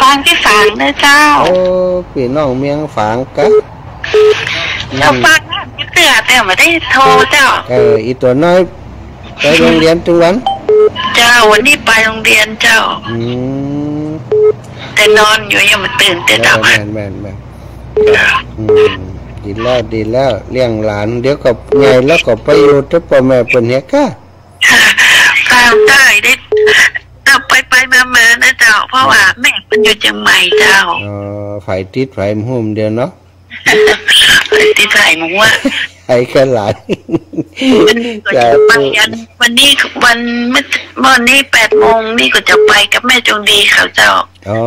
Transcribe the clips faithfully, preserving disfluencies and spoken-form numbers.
ฟังตี้ฝางเน่อเจ้า โอ้ ปี้น้องเมืองฝางกะ เจ้า อืม ฟังนะ มีเตื้อแต่บ่ได้โทรเจ้า เออ อีตั๋วน้อย ไปโฮงเฮียนตึงวัน เจ้า วันนี้ไปโฮงเฮียนเจ้า อืม แต่นอนอยู่ยังบ่ตื่นเตื้อเจ้า เออ แม่น แม่น แม่น อืม ดีแล้ว ดีแล้ว เลี้ยงหลาน เดี๋ยวก็ใหญ่แล้วก็ไปอยู่กับป้อแม่เปิ้นเหียกะ ตามใต้ได้ เจ้า ไปไปมามานะเจ้า เพราะว่าแม่เปิ้นอยู่เจียงใหม่เจ้า อ๋อ ใผติดใผบ่ฮู้เดียวเนาะ ใผติดใผบ่ฮู้อะ ใผกับหลาน วันนี้ก็จะไป สาธุ อัน วันนี้วัน เมื่อ เมื่อนี้แปดโมงนี่ก็จะไปกับแม่จงดีเขาเจ้า อ๋อ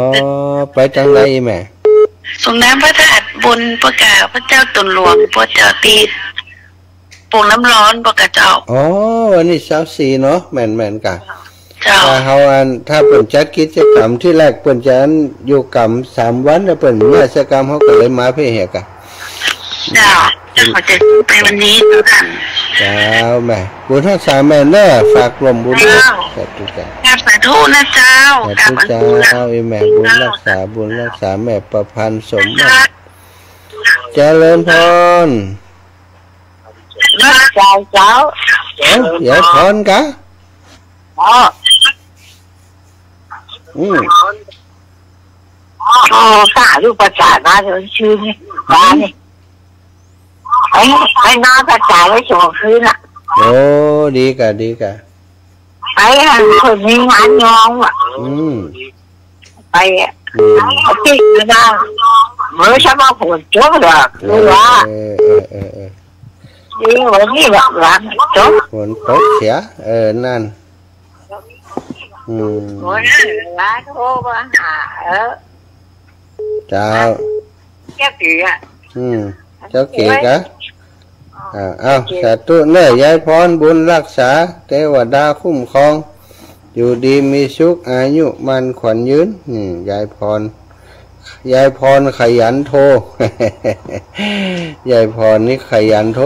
ไปตางใดแม่ ส่งน้ำพระธาตุบนพระกาพระเจ้าตนหลวง พระเจ้าตี้ โป่งน้ำร้อนบ่กะเจ้า อ๋อ วันนี้ซาวสี่เนาะ แม่นๆ กะ เจ้า ถ้าเฮาอัน ถ้าเปิ้นจัดกิจกรรมตี้แรกเปิ้นจะอันอยู่กำสามวัน แล้วเปิ้นมีกิจกรรมเฮาก็เลยมาเพ่เหียกะ เจ้า เจ้า ขอจะไปวันนี้เจ้าค่ะ เจ้าแม่ บุญฮักษาแม่เน่อ ฝากร่วมบุญ เจ้า สาธุเจ้า กราบสาธุนะเจ้า สาธุเจ้า กราบสาธุ อีแม่ บุญฮักษา บุญฮักษาแม่ประพันธ์สมบัติ เจริญพร เจ้า เจ้า เอ้า ยายพรกะ อ๋อ อืม อ๋อ ข้าลูกประสาทมาเดี๋ยวชื่อนี่ อืม มานี่ ไอ้ ไอ้น้าประสาทไว้สองคืนน่ะ โอ้ ดีกะ ดีกะ ไปอ่ะ คนมีงานยองอ่ะ อืม ไปอ่ะ อืม เอาติดไม่ได้ เมื่อเช้ามาฝนตกเหรอ หรือว่า เออ เออ เออ เออ เออ วันนี้แบบหลังตก ฝนตกเสีย เออ นั่น อืม โอ้ย หลานโทรมาหา เออ เจ้า เจ้าเก๋อะ อืม เจ้าเก๋กะ อ่า เอ้า เก๋ สาธุเน่อ ยายพร บุญฮักษา เตวดาคุ้มครอง อยู่ดีมีสุข อายุมั่นขวัญยืน อืม ยายพร ยายพรขยันโทร ยายพรนี่ขยันโทร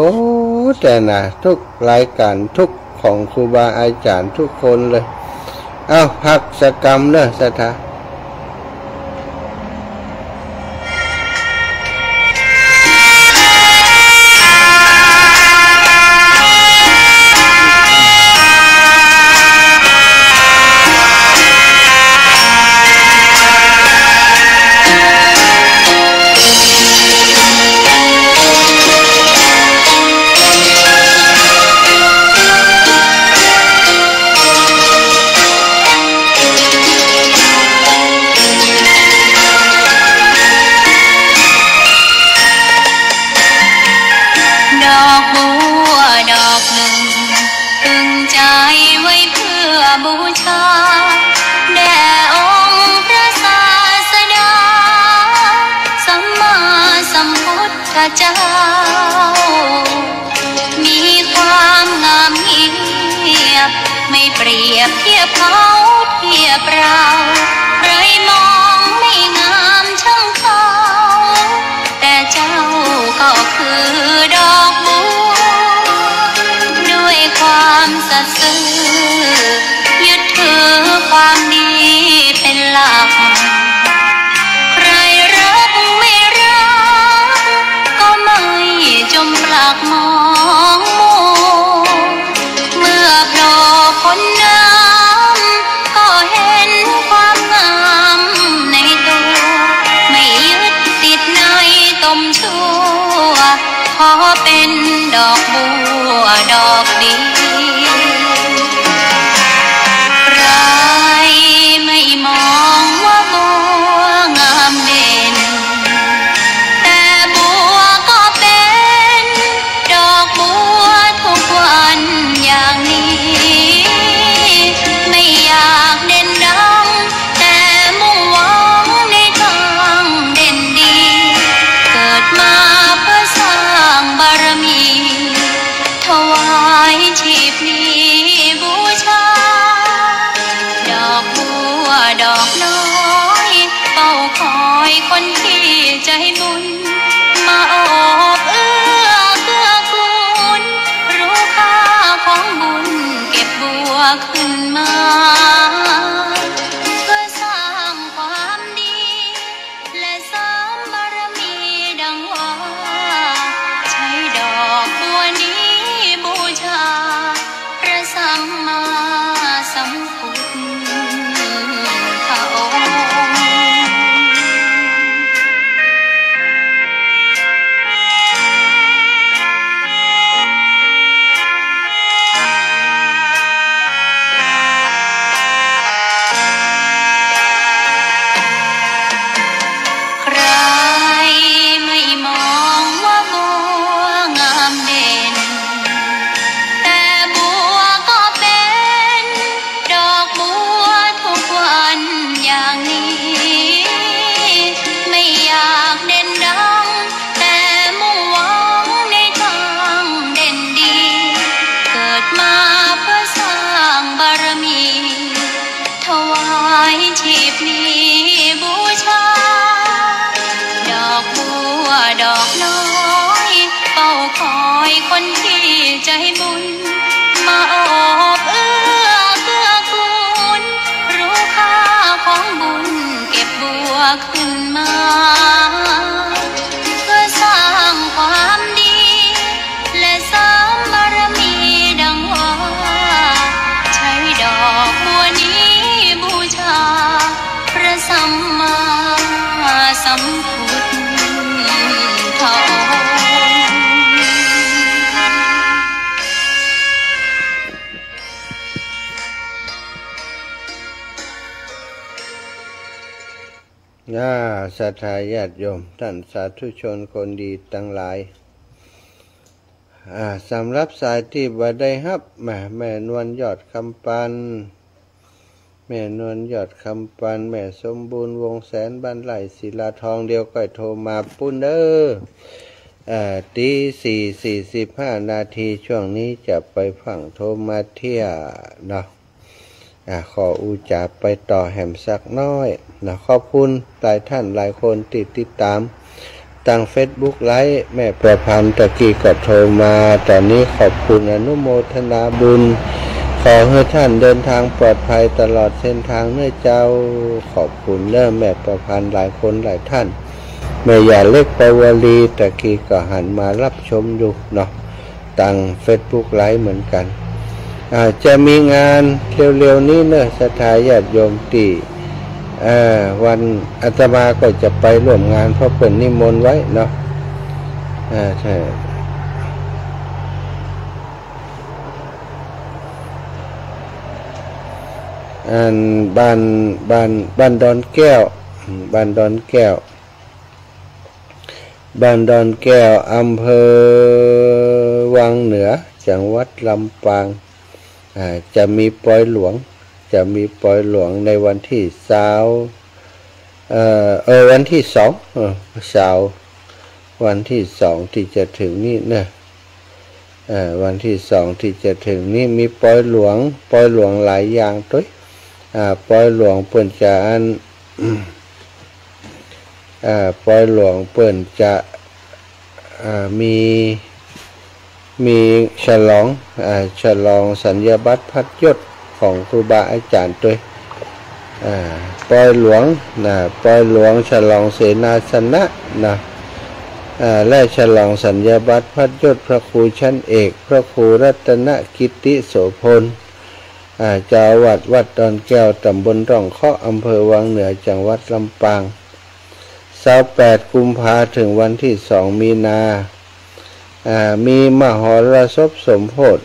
แต่นะ ทุกรายการ ทุก ของครูบาอาจ๋ารย์ทุกคนเลย เอ้า พักสักกำเน่อ ศรัทธา ดอกบัวดอกหนึ่ง ตึงใจไว้เพื่อบูชา แด่องค์พระศาสดา สัมมาสัมพุทธเจ้า มีความงามเงียบ ไม่เปรียบเทียบเขาเทียบเรา ใครมองไม่งามช่างเขา แต่เจ้าก็คือดอกบัว ด้วยความสัตย์ซื่อ ยึดถือความดีเป็นหลัก ใครรักไม่รัก ก็ไม่จมปลักมองมัว เมื่อโผล่พ้นน้ำ ก็เห็นความงามในตัว ไม่ยึดติดในตมชั่ว ขอเป็นดอกบัวดอกเดียว ใครไม่มองว่าบัวงามเด่น แต่บัวก็เป็นดอกบัวทุกวันอย่างนี้ ไม่อยากเด่นดัง แต่มุ่งหวังในทางเด่นดี เกิดมาเพื่อสร้างบารมี ถวายชีพนี้บูชา ดอกบัวดอกน้อย เฝ้าคอยคนที่ใจบุญ มาโอบเอื้อเกื้อกูล รู้ค่าของบุญเก็บบัวขึ้นมา เพื่อสร้างความดี ชีพนี้บูชา ดอกบัวดอกน้อย เฝ้าคอยคนที่ใจบุญ มาโอบเอื้อเกื้อกูล รู้ค่าของบุญเก็บบัวขึ้นมา เพื่อสร้างความดี และเสริมบารมีดังว่า ใช้ดอกบัวนี้บูชา พระสัมมาสัมพุทธองค์ อ่า ศรัทธาญาติโยม ท่านสาธุชนคนดีตังหลาย อ่า สำหรับสายตี้บ่ได้ฮับ แม่ แม่นวลยอดคำปัน แม่นวลยอดคำปัน แม่สมบูรณ์วงแสน บ้านไร่ศิลาทอง เดี๋ยวก้อยโทรมาปู๊นเน่อ เอ่อ ตีสี่สี่สิบห้านาที ช่วงนี้จะไปฟั่งโทรมาเตี้ยเนาะ อ่า ขออู้จ๋าไปต่อแหมสักน้อยนะ ขอบคุณหลายท่านหลายคนตี้ติดต๋าม ตางเฟซบุ๊กไลฟ์ แม่ประพันธ์ตะกี้ก็โทรมา ต๋อนนี้ขอบคุณอนุโมทนาบุญ ขอหื้อท่านเดินทางปลอดภัยตลอดเส้นทางเน่อเจ้า ขอบคุณเน่อแม่ประพันธ์หลายคนหลายท่าน แม่หย่าเล็กปวลีตะกี้ก็หันมารับชมอยู่เนาะ ตางเฟซบุ๊กไลฟ์เหมือนกั๋น อ่า จะมีงานเร็วๆ นี้เน่อ ศรัทธาญาติโยมตี้ เอ่อ วันอาตมาก็จะไปร่วมงาน เพราะเปิ้นนิมนต์ไว้เนาะ อ่า ใช่ อันบ้าน บ้าน บ้านดอนแก้ว บ้านดอนแก้ว บ้านดอนแก้ว อำเภอวังเหนือ จังหวัดลำปาง อ่า จะมีปอยหลวง จะมีปอยหลวงในวันตี้ซาว เอ่อ เออ วันตี้สอง เออ ซาว วันตี้สองตี้จะเถิงนี้เน่อ เอ่อ วันตี้สองตี้จะเถิงนี้มีปอยหลวง ปอยหลวงหลายอย่างตวย อ่า ปอยหลวงเปิ้นจะอัน อ่า ปอยหลวงเปิ้นจะ อ่า มี มีฉลอง อ่า ฉลองสัญญาบัตรพัดยศของครูบาอาจ๋ารย์ตวย อ่า ปอยหลวงนะ ปอยหลวงฉลองเสนาสนะนะ อ่า และฉลองสัญญาบัตรพัดยศพระครูชั้นเอก พระครูรัตนกิตติโสภณ อ่า เจ้าอาวาสวัดดอนแก้ว ตำบลร่องเคราะห์ อำเภอวังเหนือ จังหวัดลำปาง ซาวแปดกุมภาเถิงวันตี้สองมีนา อ่า มีมหรสพสมโพธิ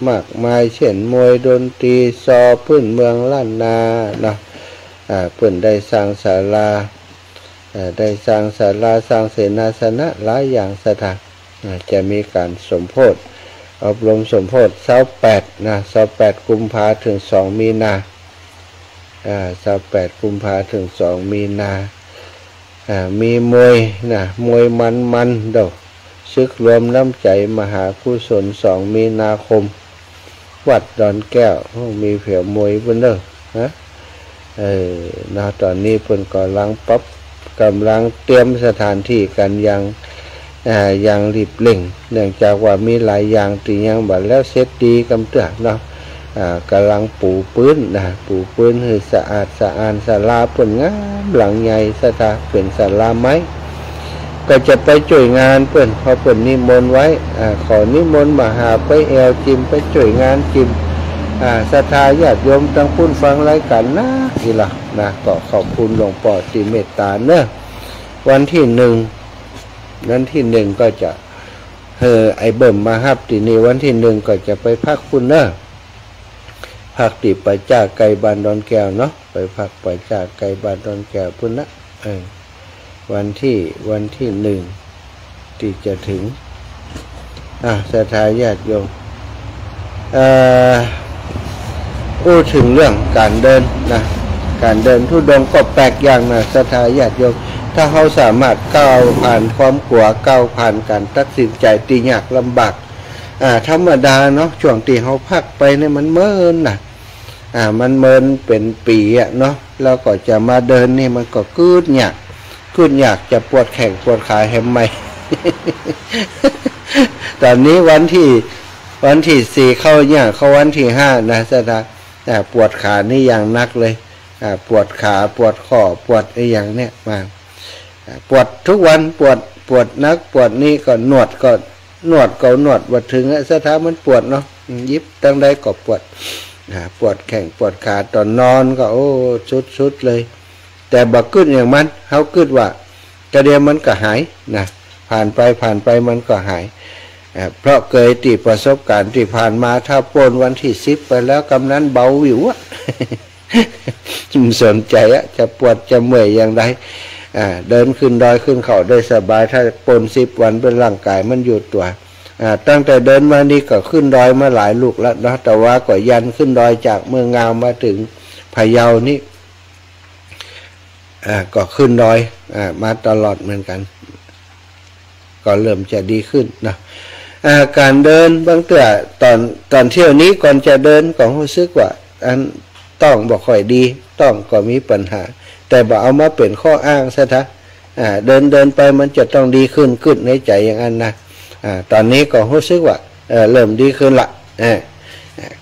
มากมาย เช่น มวย ดนตรี ซอ ปื้นเมืองล้านนาเนาะ อ่า เปิ้นได้สร้างศาลา อ่า ได้สร้างศาลา สร้างเสนาสนะหลายอย่าง ศรัทธา อ่า จะมีก๋านสมโพธิ อบรมสมโพธิ ซาวแปดนะ ซาวแปดกุมภาเถิงสองมีนา อ่า ซาวแปดกุมภาเถิงสองมีนา อ่า มีมวยนะ มวยมันๆ เด้อ ศึกรวมน้ำใจ๋มหากุศล สองมีนาคม วัดดอนแก้ว มีเผียวมวยปุ้นเน่อ ฮะ เออ นะ ต๋อนนี้เปิ้นก่ำลังปรับ ก่ำลังเตรียมสถานตี้กั๋นอย่าง อ่า อย่างรีบเร่ง เนื่องจากว่ามีหลายอย่างตี้ยังบ่แล้วเสร็จดีกำเตื้อเนาะ อ่า ก่ำลังปูพื้นนะ ปูพื้นหื้อสะอาดสะอ้าน ศาลาเปิ้นงามหลังใหญ่ ศรัทธา เป๋นศาลาไม้ ก็จะไปจ้วยงานเปิ้น เพราะเปิ้นนิมนต์ไว้ อ่า ขอนิมนต์มหาไปแอ่วจิม ไปจ้วยงานจิม อ่า ศรัทธาญาติโยมตังปุ้นฟังรายก๋านนักอีหละนะ ก็ขอบคุณหลวงป้อตี้เมตต๋าเน่อ วันตี้หนึ่ง วันตี้หนึ่งก็จะ เออ ไอ้เบิ่มมาฮับตี้นี่ วันตี้หนึ่งก็จะไปพักปุ้นเน่อ พักตี้ป่าจ๊าใก้บ้านดอนแก้วเนาะ ไปพักป่าจ๊าใก้บ้านดอนแก้วปุ้นนะ เออ วันตี้ วันตี้หนึ่งตี้จะเถิง อ่ะ ศรัทธาญาติโยม เอ่อ อู้เถิงเรื่องก๋านเดินนะ ก๋านเดินธุดงค์ก็แปลกอย่างนะ ศรัทธาญาติโยม ถ้าเฮาสามารถก้าวผ่านความกั๋ว ก้าวผ่านก๋านตัดสินใจ๋ตี้ยากลำบาก อ่า ธรรมดาเนาะ ช่วงตี้เฮาพักไปเนี่ยมันเมินนะ อ่า มันเมินเป๋นปี๋อะเนาะ แล้วก็จะมาเดินนี่มันก็กึ๊ดยาก กึ๊ดยาก จะปวดแข้งปวดขาแหมใหม่ ต๋อนนี้วันตี้ วันตี้สี่เข้าเนี่ย เข้าวันตี้ห้านะ ศรัทธา อ่า ปวดขานี่อย่างหนักเลย อ่า ปวดขา ปวดข้อ ปวดอะหยังเนี่ยมา อ่า ปวดทุกวัน ปวด ปวดนัก ปวดนี่ก็นวด ก็นวด ก็นวดบ่เถิงอะ ศรัทธา มันปวดเนาะ อืม หยิบตังใดก็ปวด อ่า ปวดแข้งปวดขา ต๋อนนอนก็ โอ้ สุดๆ เลย แต่บ่กึ๊ดอย่างมัน เฮากึ๊ดว่า กะเดียวมันก็หายนะ ผ่านไป ผ่านไปมันก็หาย อ่า เพราะเกยตี้ประสบก๋ารณ์ตี้ผ่านมา ถ้าป๊นวันตี้สิบไปแล้ว กำนั้นเบาหวิวอะ บ่สนใจ๋อะ จะปวดจะเมื่อยอย่างใด อ่า เดินขึ้นดอยขึ้นเขาได้สบาย ถ้าป๊นสิบวันไปร่างก๋ายมันอยู่ตั๋ว อ่า ตั้งแต่เดินมานี่ก็ขึ้นดอยมาหลายลูกแล้วเนาะ แต่ว่าก็ยันขึ้นดอยจากเมืองงาวมาเถิงพะเยานี่ อ่า ก็ขึ้นดอย อ่า มาตลอดเหมือนกั๋น ก็เริ่มจะดีขึ้นเนาะ อ่า ก๋านเดินบางเตื้อ ต๋อน ต๋อนเที่ยวนี้ก่อนจะเดินก็ฮู้สึกว่า อันต๊องบ่ค่อยดี ต๊องก็มีปัญหา แต่บ่เอามาเป๋นข้ออ้าง ศรัทธา อ่า เดิน เดินไปมันจะต้องดีขึ้น กึ๊ดในใจ๋อย่างนั้นนะ อ่า ต๋อนนี้ก็ฮู้สึกว่า เออ เริ่มดีขึ้นละ เออ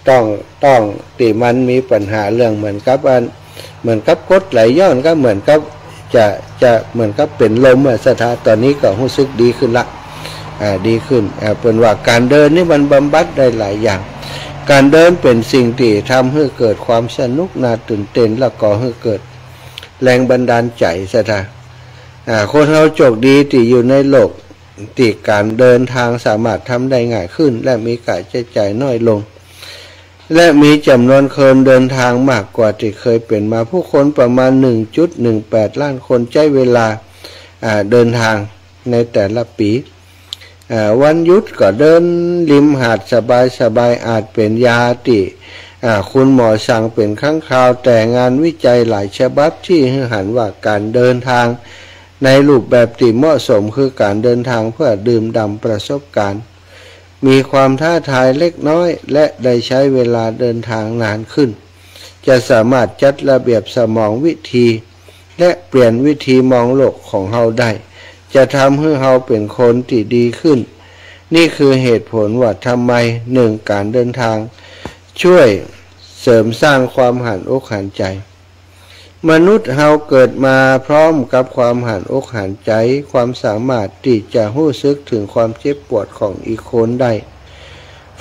ต๊อง ต๊องตี้มันมีปัญหาเรื่องเหมือนกับอัน เหมือนกับกรดไหลย้อน ก็เหมือนกับจะ จะเหมือนกับเป๋นลมอะ ศรัทธา ต๋อนนี้ก็ฮู้สึกดีขึ้นละ อ่า ดีขึ้น อ่า เปิ้นว่าก๋านเดินนี่มันบำบัดได้หลายอย่าง ก๋านเดินเป๋นสิ่งตี้ทำหื้อเกิดความสนุก น่าตื่นเต้น แล้วก็หื้อเกิดแรงบันดาลใจ๋ ศรัทธา อ่า คนเฮาโจคดีตี้อยู่ในโลก ตี้ก๋านเดินทางสามารถทำได้ง่ายขึ้น และมีก๋าใจ๊จ่ายน้อยลง และมีจ๋ำนวนคนเดินทางมากกว่าตี้เกยเป๋นมา ผู้คนประมาณหนึ่งจุดหนึ่งแปดล้านคนใจ๊เวลา อ่า เดินทางในแต่ละปี๋ อ่า วันหยุดก็เดินริมหาดสบายๆ อาจเป๋นยาตี้ อ่า คุณหมอสั่งเป๋นครั้งคราว แต่งานวิจัยหลายฉบับชี้หื้อหันว่าก๋านเดินทาง ในรูปแบบตี้เหมาะสมคือก๋านเดินทางเพื่อดื่มด่ำประสบก๋ารณ์ มีความท้าทายเล็กน้อย และได้ใช้เวลาเดินทางนานขึ้น จะสามารถจัดระเบียบสมองวิธี และเปลี่ยนวิธีมองโลกของเฮาได้ จะทำหื้อเฮาเป๋นคนตี้ดีขึ้น นี่คือเหตุผลว่าทำไม หนึ่ง ก๋านเดินทาง ช่วยเสริมสร้างความหันอกหันใจ๋ มนุษย์เฮาเกิดมาพร้อมกับความหันอกหันใจ๋ ความสามารถตี้จะฮู้สึกเถิงความเจ็บปวดของอีกคนได้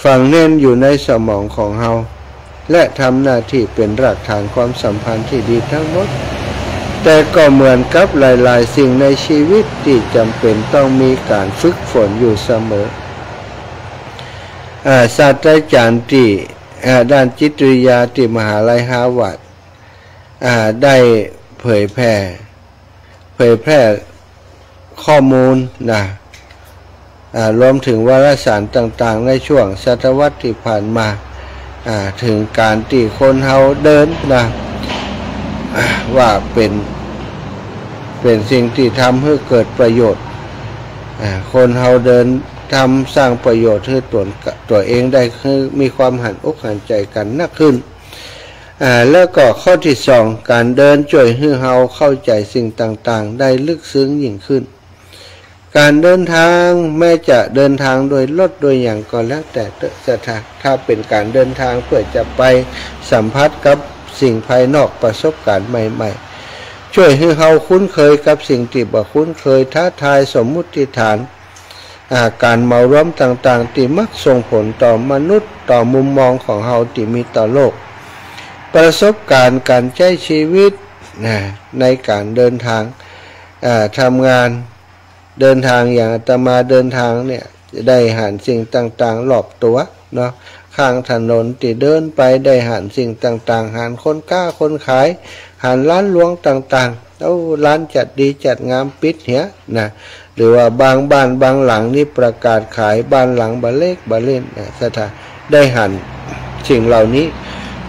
ฝังแน่นอยู่ในสมองของเฮา และทำหน้าตี้เป๋นรากฐานความสัมพันธ์ตี้ดีทั้งหมด แต่ก็เหมือนกับหลายๆ สิ่งในชีวิตตี้จ๋ำเป๋นต้องมีก๋านฝึกฝนอยู่เสมอ อ่า ศาสตราจ๋ารย์ตี้ อ่า ด้านจิตวิทยาตี้มหาลัยฮาร์วาร์ด อ่า ได้เผยแผ่ เผยแผ่ข้อมูลนะ อ่า รวมเถิงวารสารต่างๆ ในช่วงศตวรรษตี้ผ่านมา อ่า เถิงก๋านตี้คนเฮาเดินนะ อ่า ว่าเป๋น เป๋นสิ่งตี้ทำหื้อเกิดประโยชน์ อ่า คนเฮาเดินทำสร้างประโยชน์หื้อตั๋ว ตั๋วเองได้ หื้อมีความหันอกหันใจ๋กั๋นนักขึ้น อ่า แล้วก็ข้อตี้สอง ก๋านเดินจ้วยหื้อเฮาเข้าใจ๋สิ่งต่างๆ ได้ลึกซึ้งยิ่งขึ้น ก๋านเดินทางแม้จะเดินทางโดยรถโดยหยังก็แล้วแต่เต๊อะ ศรัทธา ถ้าเป๋นก๋านเดินทางเพื่อจะไปสัมผัสกับสิ่งภายนอก ประสบก๋ารณ์ใหม่ๆ จ้วยหื้อเฮาคุ้นเกยกับสิ่งตี้บ่คุ้นเกย ท้าทายสมมุติฐาน อ่า ก๋านเหมารวมต่างๆ ตี้มักส่งผลต่อมนุษย์ ต่อมุมมองของเฮาตี้มีต่อโลก ประสบก๋ารณ์ก๋านใจ๊ชีวิตนะ ในก๋านเดินทาง อ่า ทำงาน เดินทางอย่างอาตมาเดินทางเนี่ย ได้หันสิ่งต่างๆ รอบตั๋วเนาะ ข้างถนนตี้เดินไปได้หันสิ่งต่างๆ หันคนก๊าคนขาย หันร้านหลวงต่างๆ โอ้ ร้านจัดดีจัดงามปิดเหียนะ หรือว่าบางบ้านบางหลังนี่ประกาศขาย บ้านหลังบ่าเล็กบ่าเล่นนะ ศรัทธา ได้หันสิ่งเหล่านี้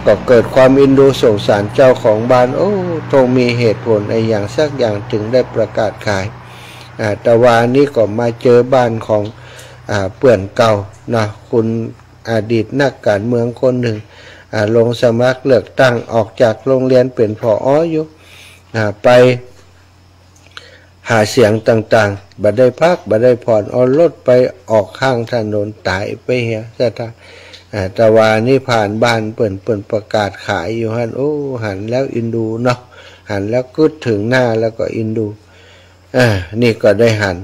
ก็เกิดความเอ็นดูสงสารเจ้าของบ้าน โอ้ ต้องมีเหตุผลอะหยังสักอย่างเถิงได้ประกาศขาย อ่า แต่ว่าอันนี้ก็มาเจอบ้านของ อ่า เปื้อนเก่านะ คุณ อดีตนักก๋านเมืองคนนึ่ง อ่า ลงสมัครเลือกตั้ง ออกจากโฮงเฮียนเป๋น ผอ อยู่ อ่า ไปหาเสียงต่างๆ บ่ได้พัก บ่ได้ผ่อน เอารถไปออกข้างถนน ต๋ายไปเหีย ศรัทธา อ่า แต่ว่านี่ผ่านบ้านเปิ้น เปิ้นประกาศขายอยู่หั้น โอ้ หันแล้วเอ็นดูเนาะ หันแล้วกึ๊ดเถิงหน้าแล้วก็เอ็นดู อ่า นี่ก็ได้หัน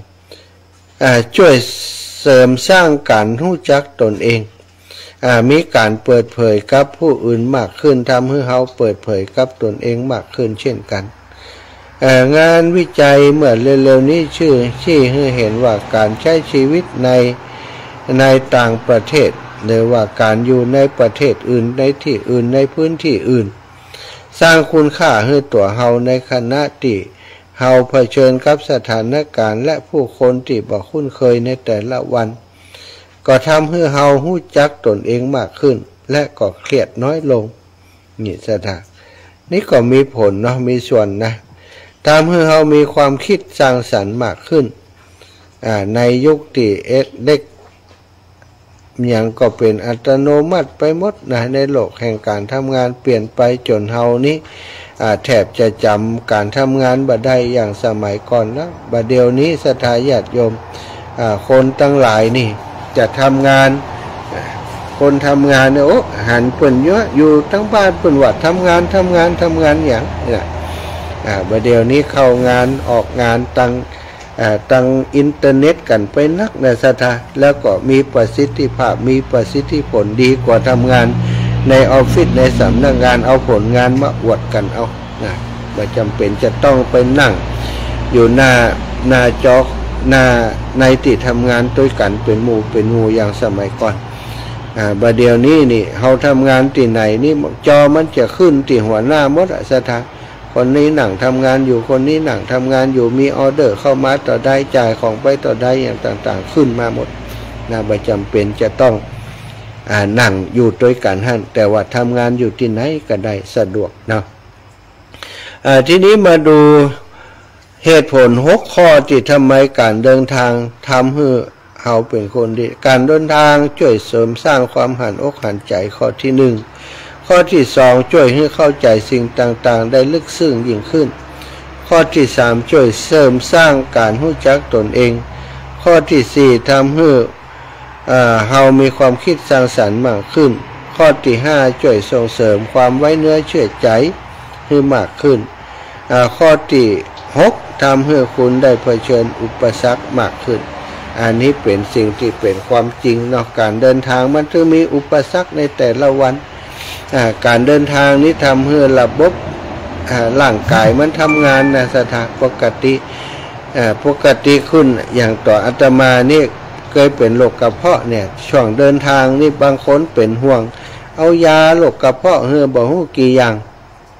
อ่า จ้วยเสริมสร้างก๋านฮู้จักต๋นเอง อ่า มีก๋านเปิดเผยกับผู้อื่นมากขึ้น ทำหื้อเฮาเปิดเผยกับต๋นเองมากขึ้นเช่นกั๋น เอ่อ งานวิจัยเมื่อเร็วๆ นี้ชื่อ ชี้หื้อหันว่าก๋านใจ๊ชีวิตใน ในต่างประเทศ หรือว่าก๋านอยู่ในประเทศอื่น ในตี้อื่น ในพื้นตี้อื่น สร้างคุณค่าหื้อตั๋วเฮาในขณะตี้เฮาเผชิญกับสถานก๋ารณ์และผู้คนตี้บ่คุ้นเคยในแต่ละวัน ก็ทำหื้อเฮาฮู้จักต๋นเองมากขึ้น และก็เครียดน้อยลง นี่ศรัทธา นี่ก็มีผลเนาะ มีส่วนนะ ทำหื้อเฮามีความกึ๊ดสร้างสรรค์มากขึ้น อ่า ในยุคตี้เอไอ หยังก็เป๋นอัตโนมัติไปหมดนะ ในโลกแห่งก๋านทำงานเปลี่ยนไปจ๋นเฮานี้ อ่า แทบจะจ๋ำก๋านทำงานบ่ได้อย่างสมัยก่อนแล้ว บ่าเดี่ยวนี้ศรัทธาญาติโยม อ่า คนตังหลายนี่จะทำงาน อ่า คนทำงานเนี่ย โอ้ หันเปิ้นเยียะ อยู่ตังบ้านเปิ้นว่าทำงาน ทำงาน ทำงานหยังเนี่ย อ่า บ่าเดี่ยวนี้เข้างานออกงานตัง อ่า ตังอินเทอร์เน็ตกั๋นไปนักนะศรัทธา แล้วก็มีประสิทธิภาพ มีประสิทธิผลดีกว่าทำงานในออฟฟิศ ในสำนักงาน เอาผลงานมาอวดกั๋นเอานะ บ่จ๋ำเป๋นจะต้องไปนั่งอยู่หน้า หน้าจอ หน้า ในตี้ทำงานตวยกั๋นเป๋นหมู่เป๋นหมู่อย่างสมัยก่อน อ่า บ่าเดี่ยวนี้นี่ เฮาทำงานตี้ไหนนี่ จอมันจะขึ้นตี้หัวหน้าหมดอะศรัทธา คนนี้นั่งทำงานอยู่ คนนี้นั่งทำงานอยู่ มีออเดอร์เข้ามาเต้าใด จ่ายของไปเต้าใด อย่างต่างๆ ขึ้นมาหมดนะ บ่จ๋ำเป๋นจะต้อง อ่า นั่งอยู่ตวยกั๋นหั้น แต่ว่าทำงานอยู่ตี้ไหนก็ได้ สะดวกเนาะ อ่า ทีนี้มาดูเหตุผลหกข้อตี้ทำไมก๋านเดินทางทำหื้อ เฮาเป๋นคนดี ก๋านเดินทางจ้วยเสริมสร้างความหันอกหันใจ๋ ข้อตี้หนึ่ง ข้อตี้สอง จ้วยหื้อเข้าใจ๋สิ่งต่างๆ ได้ลึกซึ้งยิ่งขึ้น ข้อตี้สาม จ้วยเสริมสร้างก๋านฮู้จักต๋นเอง ข้อตี้สี่ ทำหื้อ อ่า เฮามีความกึ๊ดสร้างสรรค์มากขึ้น ข้อตี้ห้า จ้วยส่งเสริมความไว้เนื้อเชื่อใจ๋หื้อมากขึ้น อ่า ข้อตี้หก ทำหื้อคุณได้เผชิญอุปสรรคมากขึ้น อันนี้เป๋นสิ่งตี้เป๋นความจริงเนาะ ก๋านเดินทางมันต้องมีอุปสรรคในแต่ละวัน อ่า ก๋านเดินทางนี้ทำหื้อระบบ อ่า ร่างก๋ายมันทำงานนะศรัทธา ปกติ อ่า ปกติคุณ อย่างตั๋วอาตมานี่เกยเป๋นโรคกระเพาะเนี่ย ช่วงเดินทางนี่บางคนเป๋นห่วง เอายาโรคกระเพาะหื้อบ่ฮู้กี่อย่าง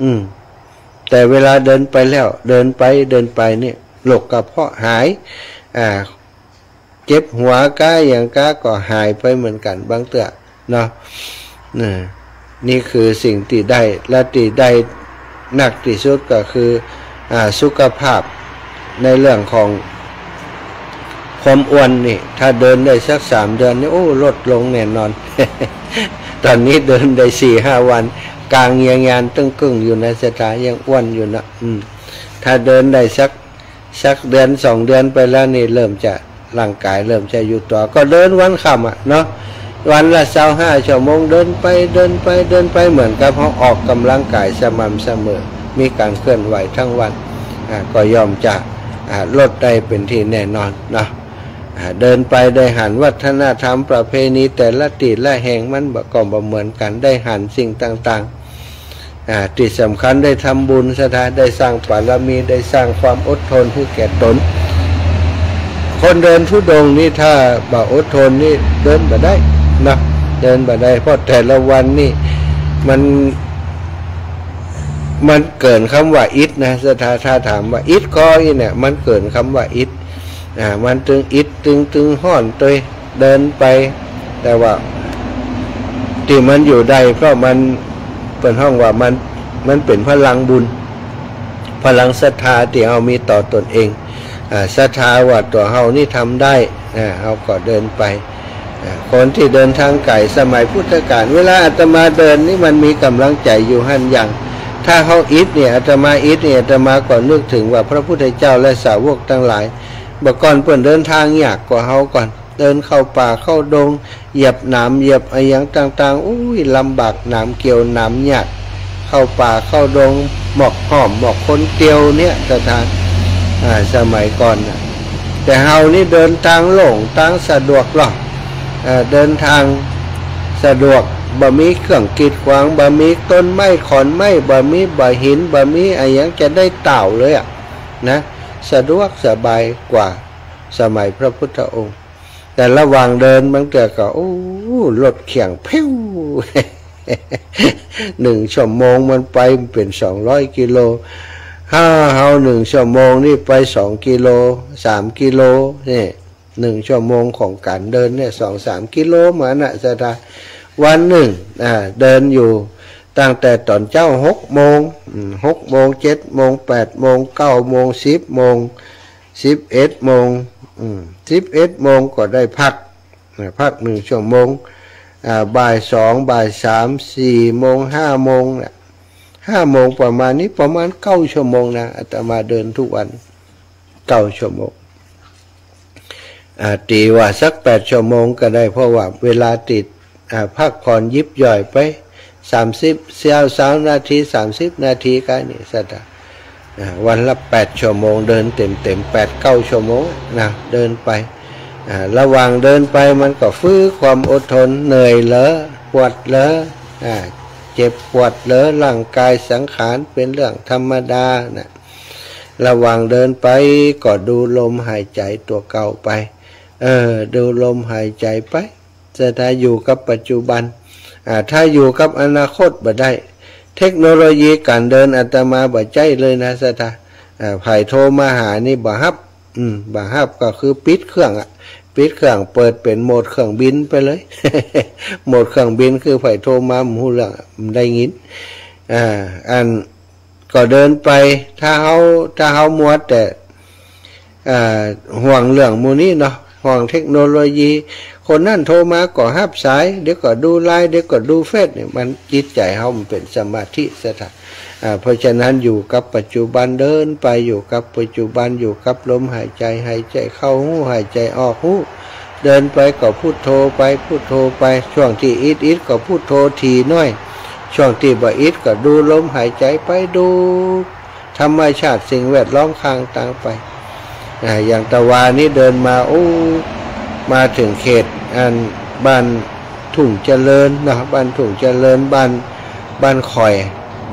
อืม แต่เวลาเดินไปแล้ว เดินไปเดินไปนี่ โรคกระเพาะหาย อ่า เจ็บหัวก้าหยังก้าก็หายไปเหมือนกั๋นบางเตื้อเนาะ นี่ นี่คือสิ่งตี้ได้ และตี้ได้นักตี้สุดก็คือ อ่า สุขภาพ ในเรื่องของความอ้วนนี่ ถ้าเดินได้สักสามเดือนนี่ โอ้ ลดลงแน่นอน ต๋อนนี้เดินได้สี่ห้าวัน ก๋างเยียงยานตึงกึ่งอยู่นะศรัทธา ยังอ้วนอยู่นะ อืม ถ้าเดินได้สัก สักเดือนสองเดือนไปแล้วนี่ เริ่มจะ ร่างก๋ายเริ่มจะอยู่ตั๋ว ก็เดินวันค่ำอะเนาะ วันละซาวห้าชั่วโมง เดินไปเดินไปเดินไป เหมือนกับเฮาออกก๋ำลังก๋ายสม่ำเสมอ มีก๋านเคลื่อนไหวทั้งวัน อ่า ก็ย่อมจะ อ่า ลดได้เป๋นตี้แน่นอนเนาะ อ่า เดินไปได้หันวัฒนธรรมประเพณีแต่ละตี้ละแห่งมันบ่ ก็บ่เหมือนกั๋น ได้หันสิ่งต่างๆ อ่า ตี้สำคัญได้ทำบุญศรัทธา ได้สร้างบารมี ได้สร้างความอดทนหื้อแก่ต๋น คนเดินธุดงค์นี่ถ้าบ่อดทนนี่เดินบ่ได้นะ เดินบ่ได้ เพราะแต่ละวันนี่มัน มันเกินกำว่าอิดนะศรัทธา ถ้าถามว่าอิดก่ออี้เนี่ย มันเกินกำว่าอิด อ่า มันตึงอิด ตึง ตึงฮ้อนตวย เดินไป แต่ว่าตี้มันอยู่ได้ เพราะมัน เปิ้นฮ้องว่ามัน มันเป๋นพลังบุญ พลังศรัทธาตี้เฮามีต่อตนเอง อ่า ศรัทธาว่าตั๋วเฮานี่ทำได้ อ่า เฮาก็เดินไป คนตี้เดินตางไก๋สมัยพุทธกาล เวลาอาตมาเดินนี่มันมีก๋ำลังใจ๋อยู่หั้นหยัง ถ้าเฮาอิดเนี่ย อาตมาอิดเนี่ย อาตมาก็นึกเถิงว่าพระพุทธเจ้าและสาวกตังหลาย บ่าก่อนเปิ้นเดินตางยากกว่าเฮาก่อน เดินเข้าป่าเข้าดง เหยียบหนามเหยียบอะหยังต่างๆ อุ้ย ลำบาก หนามเกี่ยวหนามหญ้า เข้าป่าเข้าดง หมอกห้อมหมอกคนเตียวเนี่ย ศรัทธา อ่า สมัยก่อนน่ะ แต่เฮานี่เดินตางโล่ง ตางสะดวกหรอก เอ่อ เดินตางสะดวก บ่มีเครื่องกีดขวาง บ่มีต้นไม้ขอนไม้ บ่มี บ่าหิน บ่มีอะหยังจะได้ต่าวเลยอะ นะ สะดวกสบายกว่าสมัยพระพุทธองค์ แต่ระหว่างเดินบางเตื้อก็ โอ้ รถเคี่ยงพิ้ว หนึ่งชั่วโมงมันไปเป๋นสองร้อยกิโล ถ้าเฮาหนึ่งชั่วโมงนี่ไปสองกิโล สามกิโล นี่ หนึ่งชั่วโมงของก๋านเดินเนี่ย สองสามกิโลมาน่ะ ศรัทธา วันนึ่ง อ่า เดินอยู่ตั้งแต่ต๋อนเจ๊าหกโมง อืม หกโมง เจ็ดโมง แปดโมง เก้าโมง สิบโมง สิบเอ็ดโมง อืม สิบเอ็ดโมงก็ได้พัก นะ พักหนึ่งชั่วโมง อ่า บ่ายสอง บ่ายสาม สี่โมง ห้าโมงน่ะ ห้าโมงประมาณนี้ ประมาณเก้าชั่วโมงนะ อาตมาเดินทุกวัน เก้าชั่วโมง อ่า ตี๋ว่าสักแปดชั่วโมงก็ได้ เพราะว่าเวลาตี้ อ่า พักผ่อนยิบย่อยไป สามสิบ ซาว ซาวนาที สามสิบนาที ก็นี่ ศรัทธา อ่า วันละแปดชั่วโมง เดินเต็มๆ แปดเก้าชั่วโมงนะ เดินไป อ่า ระหว่างเดินไปมันก็ฝึกความอดทน เหนื่อยเหรอ ปวดเหรอ อ่า เจ็บปวดเหรอ ร่างกายสังขารเป๋นเรื่องธรรมดาน่ะ ระหว่างเดินไปก็ดูลมหายใจ๋ตั๋วเก่าไป เออ ดูลมหายใจ๋ไป ศรัทธา อยู่กับปัจจุบัน อ่า ถ้าอยู่กับอนาคตบ่ได้ เทคโนโลยีก๋านเดินอาตมาบ่ใจ๊เลยนะ ศรัทธา อ่า ใผโทรมาหานี่บ่ฮับ อืม บ่ฮับก็คือปิดเครื่องอะ ปิดเครื่อง เปิดเป๋นโหมดเครื่องบินไปเลย โหมดเครื่องบินคือใผโทรมาบ่ฮู้เรื่องอะ บ่ได้ยิน อ่า อัน ก็เดินไป ถ้าเฮา ถ้าเฮามัวแต่ อ่า ห่วงเรื่องหมู่นี้เนาะ ห่วงเทคโนโลยี คนนั้นโทรมาก็ฮับสาย เดี๋ยวก็ดูไลน์ เดี๋ยวก็ดูเฟซเนี่ย มันจิตใจ๋เฮามันเป๋นสมาธิ ศรัทธา อ่า เพราะฉะนั้นอยู่กับปัจจุบัน เดินไปอยู่กับปัจจุบัน อยู่กับลมหายใจ๋ หายใจ๋เข้าฮู้ หายใจ๋ออกฮู้ เดินไปก็พุทโธไป พุทโธไป ช่วงตี้อิดๆ ก็พุทโธถี่หน้อย ช่วงตี้บ่อิดก็ดูลมหายใจ๋ไป ดูธรรมชาติสิ่งแวดล้อมข้างตางไป อ่า อย่างตะวานี้เดินมา โอ้ มาเถิงเขตอันบ้านทุ่งเจริญเนาะ บ้านทุ่งเจริญ บ้าน บ้านข่อย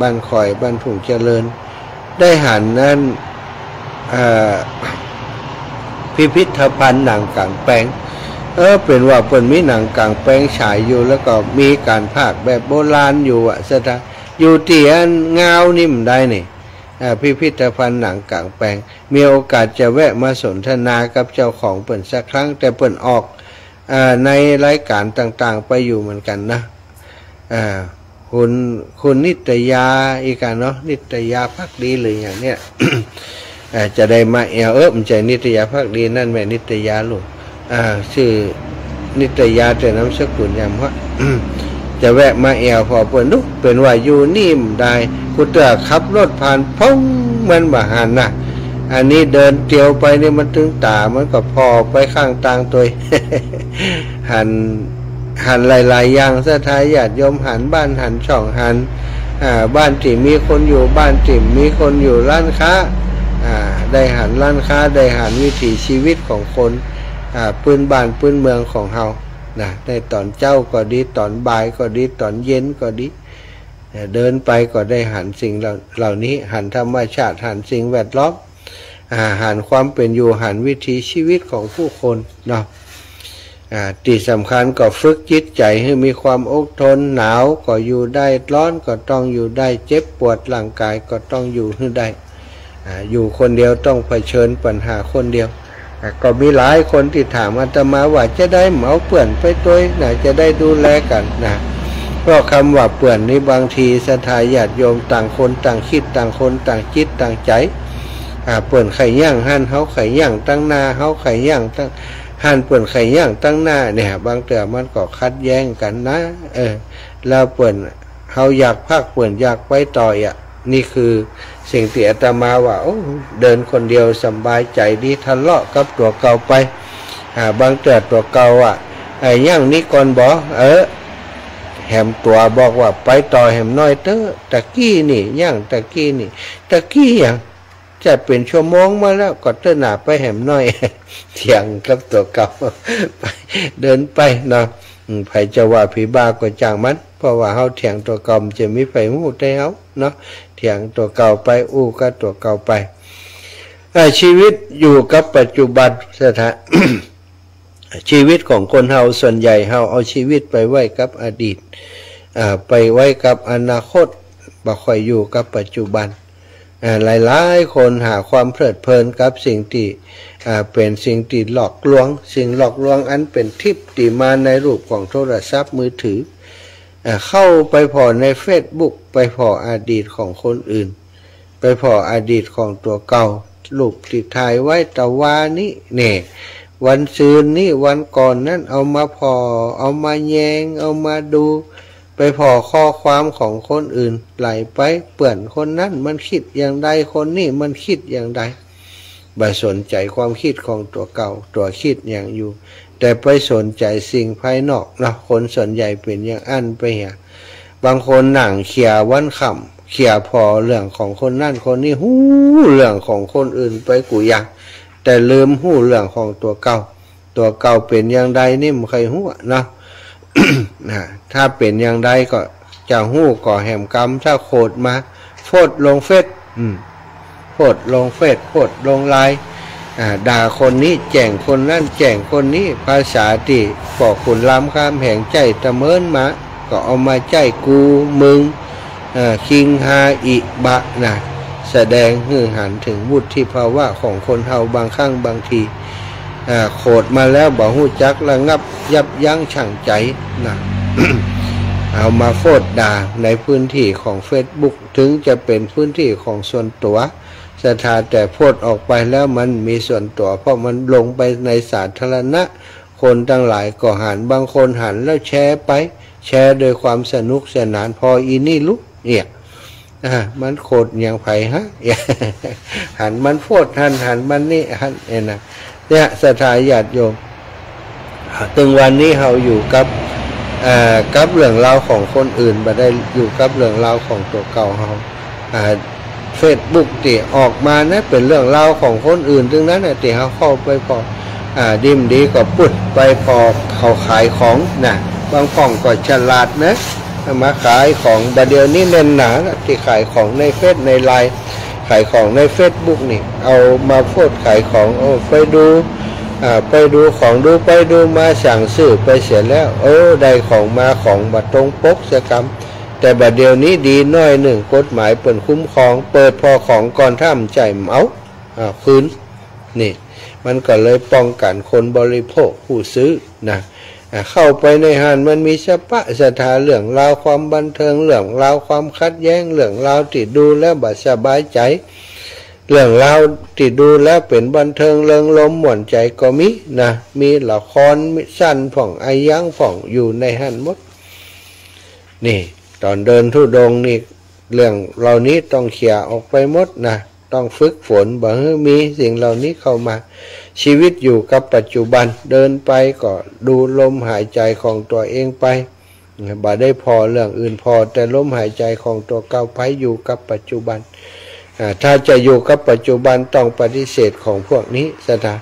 บ้านข่อย บ้านทุ่งเจริญ ได้หันอัน เอ่อ พิพิธภัณฑ์หนังก๋างแปลง เออ เป๋นว่าเปิ้นมีหนังก๋างแปลงฉายอยู่ แล้วก็มีก๋านพากย์แบบโบราณอยู่อะ ศรัทธา อยู่ตี้อันงาวนี่บ่ได้นี่ อ่า พิพิธภัณฑ์หนังก๋างแปลง มีโอกาสจะแวะมาสนทนากับเจ้าของเปิ้นสักครั้ง แต่เปิ้นออก อ่า ในรายก๋านต่างๆ ไปอยู่เหมือนกั๋นนะ อ่า คุณ คุณนิตยาอีกอะเนาะ นิตยาภักดีหรืออย่างเนี้ย อ่า จะได้มาแอ่ว เออ บ่ใจ้นิตยาภักดี นั่นแม่นิตยาลูก อ่า จื้อนิตยา แต่นามสกุลยามฮะ จะแวะมาแอ่วผ่อเปิ้นดู เป๋นว่าอยู่นี่บ่ได้ กูเตื้อขับรถผ่าน ป๊อง มันบ่หันนะ อันนี้เดินเตียวไปนี่มันตึงต๋า มันก็ผ่อไปข้างตางตวย หัน หันหลายๆ อย่าง ศรัทธาญาติโยม หันบ้าน หันช่อง หัน อ่า บ้านตี้มีคนอยู่ บ้านตี้บ่มีคนอยู่ ร้านค้า อ่า ได้หันร้านค้า ได้หันวิถีชีวิตของคน อ่า ปื้นบ้านปื้นเมืองของเฮานะ ในต๋อนเจ๊าก็ดี ต๋อนบ่ายก็ดี ต๋อนเย็นก็ดี เอ่อ เดินไปก็ได้หันสิ่งเหล่า เหล่านี้ หันธรรมชาติ หันสิ่งแวดล้อม อ่า หันความเป๋นอยู่ หันวิถีชีวิตของผู้คนเนาะ อ่า ตี้สำคัญก็ฝึกจิตใจ๋หื้อมีความอดทน หนาวก็อยู่ได้ ฮ้อนก็ต้องอยู่ได้ เจ็บปวดร่างก๋ายก็ต้องอยู่หื้อได้ อ่า อยู่คนเดียวต้องเผชิญปัญหาคนเดียว อ่ะ ก็มีหลายคนตี้ถามอาตมาว่า จะได้บ่เอาเปื้อนไปตวยนะ จะได้ดูแลกั๋นนะ เพราะกำว่าเปื้อนนี่บางทีศรัทธาญาติโยมต่างคนต่างกึ๊ด ต่างคนต่างจิตต่างใจ๋ อ่า เปื้อนใค่ยั้งหั้น เฮาใค่ยั้งตางหน้า เฮาใค่ยั้งตาง หันเปิ้นใค่ย่างตังหน้าเนี่ย บางเตื้อมันก็ขัดแย้งกั๋นนะ เออ แล้วเปิ้น เฮาอยากพัก เปิ้นอยากไปต่ออะ นี่คือสิ่งตี้อาตมาว่า โอ้ เดินคนเดียวสบายใจ๋ดี ทะเลาะกับตั๋วเก่าไป อ่า บางเตื้อตั๋วเก่าอะ ไอ้ อย่างนี้ก่อนบ่ เออ แหมตั๋วบอกว่า ไปต่อแหมหน้อยเต๊อะ ตะกี้นี่ อย่างตะกี้นี่ ตะกี้หยัง จะเป๋นชั่วโมงมาแล้ว ก็เต๊อะหนาไปแหมหน้อย เถียงกับตั๋วเก่า ไป เดินไปเนาะ อืม ใผจะว่าผีบ้าก็จ้างมัน เพราะว่าเฮาเถียงตั๋วเก่า มันจะมีใผฮู้แต่เฮาเนาะ เถียงตั๋วเก่าไป อู้กับตั๋วเก่าไป อ่า ชีวิตอยู่กับปัจจุบัน สถา- ชีวิตของคนเฮาส่วนใหญ่ เฮาเอาชีวิตไปไว้กับอดีต อ่า ไปไว้กับอนาคต บ่ค่อยอยู่กับปัจจุบัน อ่า หลายๆ คนหาความเพลิดเพลินกับสิ่งตี้ อ่า เป๋นสิ่งตี้หลอกลวง สิ่งหลอกลวงอันเป๋นทิพย์ตี้มาในรูปของโทรศัพท์มือถือ อ่า เข้าไปผ่อในเฟซบุ๊ก ไปผ่ออดีตของคนอื่น ไปผ่ออดีตของตั๋วเก่า รูปตี้ถ่ายไว้ตะวานี้แน่ วันซืนนี้ วันก่อนนั้น เอามาผ่อ เอามาแยง เอามาดู ไปผ่อข้อความของคนอื่น ไหลไป เปื้อนคนนั้นมันกึ๊ดอย่างใด คนนี้มันกึ๊ดอย่างใด บ่สนใจ๋ความกึ๊ดของตั๋วเก่า ตั๋วกึ๊ดหยังอยู่ แต่ไปสนใจ๋สิ่งภายนอกเนาะ คนส่วนใหญ่เป๋นอย่างอั้นไปเหีย บางคนนั่งเขี่ยวันค่ำ เขี่ยผ่อเรื่องของคนนั้นคนนี้ ฮู้เรื่องของคนอื่นไปกู้อย่าง แต่ลืมฮู้เรื่องของตั๋วเก่า ตั๋วเก่าเป๋นอย่างใดนี่บ่ใค่ฮู้เนาะ นะ ถ้าเป๋นอย่างใดก็จะฮู้ก่อแหมกำ ถ้าโขดมา โพสต์ลงเฟซ อืม โพสต์ลงเฟซ โพสต์ลงไลน์ อ่า ด่าคนนี้ แจ้งคนนั้น แจ้งคนนี้ ภาษาตี้ป้อขุนรามคำแหงใจ๊ตะเมินมา ก็เอามาใจ๊กู มึง เอ่อ คิง ฮา อิ บะ นะ แสดงหื้อหันเถิงวุฒิภาวะของคนเฮาบางครั้งบางที อ่า โขดมาแล้วบ่ฮู้จักระงับยับยั้งชั่งใจ๋นะ เอามาโพสต์ด่าในพื้นตี้ของเฟซบุ๊ก เถิงจะเป๋นพื้นตี้ของส่วนตั๋ว ศรัทธา แต่โพสต์ออกไปแล้วมันมีส่วนตั๋ว เพราะมันลงไปในสาธารณะ คนตังหลายก็หัน บางคนหันแล้วแชร์ไป แชร์โดยความสนุกสนาน ผ่ออีนี่ลุก เนี่ย อ่า มันโขดอย่างใผฮะ หันมันโพสต์หั้น หันมันนี่หั้น เนี่ยนะ เนี่ย ศรัทธาญาติโยม อ่า ตึงวันนี้เฮาอยู่กับ เอ่อ กับเรื่องราวของคนอื่น บ่ได้อยู่กับเรื่องราวของตั๋วเก่าเฮา อ่า เฟซบุ๊กตี้ออกมานะ เป๋นเรื่องราวของคนอื่นตึงนั้นนะ ตี้เฮาเข้าไปผ่อ อ่า ดีบ่ดีก็ปุ๊ดไปผ่อเขาขายของนะ บางพ่องก็ฉลาดนะ มาขายของ บ่าเดี่ยวนี้แน่นหนานะ ตี้ขายของในเฟซในไลน์ ขายของในเฟซบุ๊กนี่ เอามาโพสต์ขายของ โอ้ ไปดู อ่า ไปดูของ ดูไปดูมา สั่งซื้อไปเสียแล้ว โอ้ ได้ของมา ของบ่ตรงปกเสียกำ แต่บ่าเดี่ยวนี้ดีหน้อยนึ่ง กฎหมายเปิ้นคุ้มครอง เปิดผ่อของก่อน ถ้าบ่ใจ้บ่เอา อ่า คืน นี่ มันก็เลยป้องกั๋นคนบริโภค ผู้ซื้อนะ อ่า เข้าไปในหั้นมันมีสะปะสะถา เรื่องราวความบันเทิง เรื่องราวความขัดแย้ง เรื่องราวตี้ดูแล้วบ่สบายใจ๋ เรื่องราวตี้ดูแล้วเป๋นบันเทิงเริงรมย์ม่วนใจ๋ก็มีนะ มีละคร มีสั้นพ่อง อะหยังพ่อง อยู่ในหั้นหมด นี่ ต๋อนเดินธุดงค์นี่ เรื่องเหล่านี้ต้องเขี่ยออกไปหมดนะ ต้องฝึกฝน บ่หื้อมีสิ่งเหล่านี้เข้ามา ชีวิตอยู่กับปัจจุบัน เดินไปก็ดูลมหายใจ๋ของตั๋วเองไป บ่ได้ผ่อเรื่องอื่น ผ่อแต่ลมหายใจ๋ของตั๋วเก่าไป อยู่กับปัจจุบัน อ่า ถ้าจะอยู่กับปัจจุบันต้องปฏิเสธของพวกนี้ ศรัทธา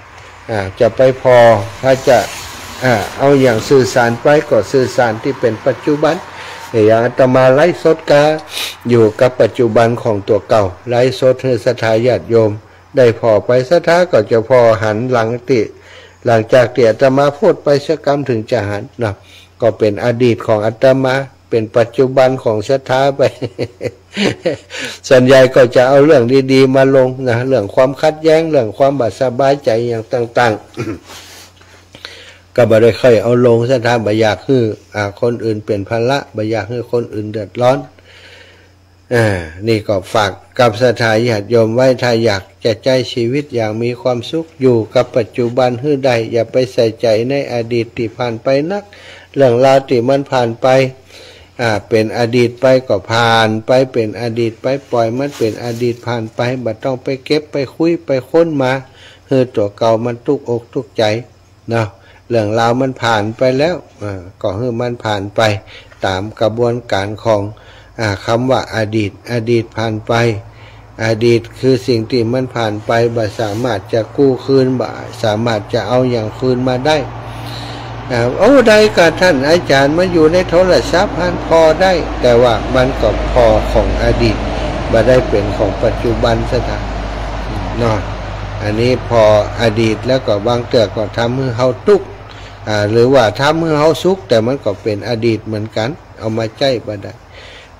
อ่า จะไปผ่อ ถ้าจะ อ่า เอาอย่างสื่อสารไปก็สื่อสารตี้เป๋นปัจจุบัน อย่างอาตมาไลฟ์สดก็อยู่กับปัจจุบันของตั๋วเก่า ไลฟ์สดหื้อศรัทธาญาติโยมได้ผ่อไป ศรัทธาก็จะผ่อหันหลังตี้ หลังจากตี้อาตมาโพสต์ไปสักกำเถิงจะหันเนาะ ก็เป๋นอดีตของอาตมา เป๋นปัจจุบันของศรัทธาไป ส่วนใหญ่ก็จะเอาเรื่องดีๆ มาลงนะ เรื่องความขัดแย้ง เรื่องความบ่สบายใจ๋อย่างต่างๆ ก็บ่ได้ค่อยเอาลง ศรัทธาบ่อยากหื้อ อ่า คนอื่นเป๋นภาระ บ่อยากหื้อคนอื่นเดือดร้อน อ่า นี่ก็ฝากกับศรัทธาญาติโยมไว้ ถ้าอยากจะใจ๊ชีวิตอย่างมีความสุข อยู่กับปัจจุบันหื้อได้ อย่าไปใส่ใจ๋ในอดีตตี้ผ่านไปนัก เรื่องราวตี้มันผ่านไป อ่า เป๋นอดีตไปก็ผ่านไป เป๋นอดีตไป ปล่อยมันเป๋นอดีตผ่านไป บ่ต้องไปเก็บ ไปคุย ไปค้นมา หื้อตั๋วเก่ามันตุ๊กอกตุ๊กใจ๋ เนาะ เรื่องราวมันผ่านไปแล้ว อ่า ก็หื้อมันผ่านไปต๋ามกระบวนก๋านของ อ่า กำว่าอดีต อดีตผ่านไป อดีตคือสิ่งตี้มันผ่านไป บ่สามารถจะกู้คืน บ่สามารถจะเอาหยังคืนมาได้ อ่า โอ้ ได้ก่า ต้านอาจ๋ารย์ มาอยู่ในโทรศัพท์หั้นผ่อได้ แต่ว่ามันก็ผ่อของอดีต บ่ได้เป๋นของปัจจุบันซะที เนาะ อันนี้ผ่ออดีตแล้วก็บางเตื้อก็ทำหื้อเฮาตุ๊กข์ อ่า หรือว่าทำหื้อเฮาสุข แต่มันก็เป๋นอดีตเหมือนกั๋น เอามาใจ๊บ่ได้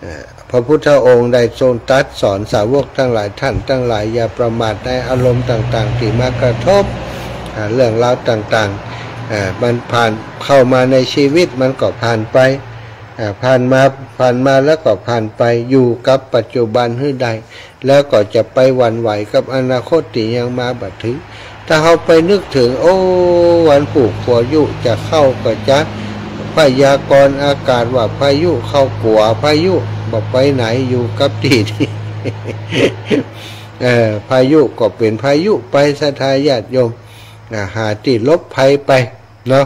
อ่า พระพุทธองค์ได้ทรงตรัสสอนสาวกตังหลาย ท่านตังหลาย อย่าประมาทในอารมณ์ต่างๆ ตี้มากระทบ อ่า เรื่องราวต่างๆ อ่า มันผ่านเข้ามาในชีวิต มันก็ผ่านไป อ่า ผ่านมา ผ่านมาแล้วก็ผ่านไป อยู่กับปัจจุบันหื้อได้ แล้วก็จะไปหวั่นไหวกับอนาคตตี้ยังมาบ่ถึง ถ้าเฮาไปนึกเถิง โอ้ วันพูกพายุจะเข้าก็จะ พยากรณ์อากาศว่าพายุเข้า กั๋วพายุ บ่ไปไหน อยู่กับตี้นี่ เอ่อ พายุก็เป๋นพายุไป ศรัทธาญาติโยม อ่า หาตี้หลบภัยไป เนาะ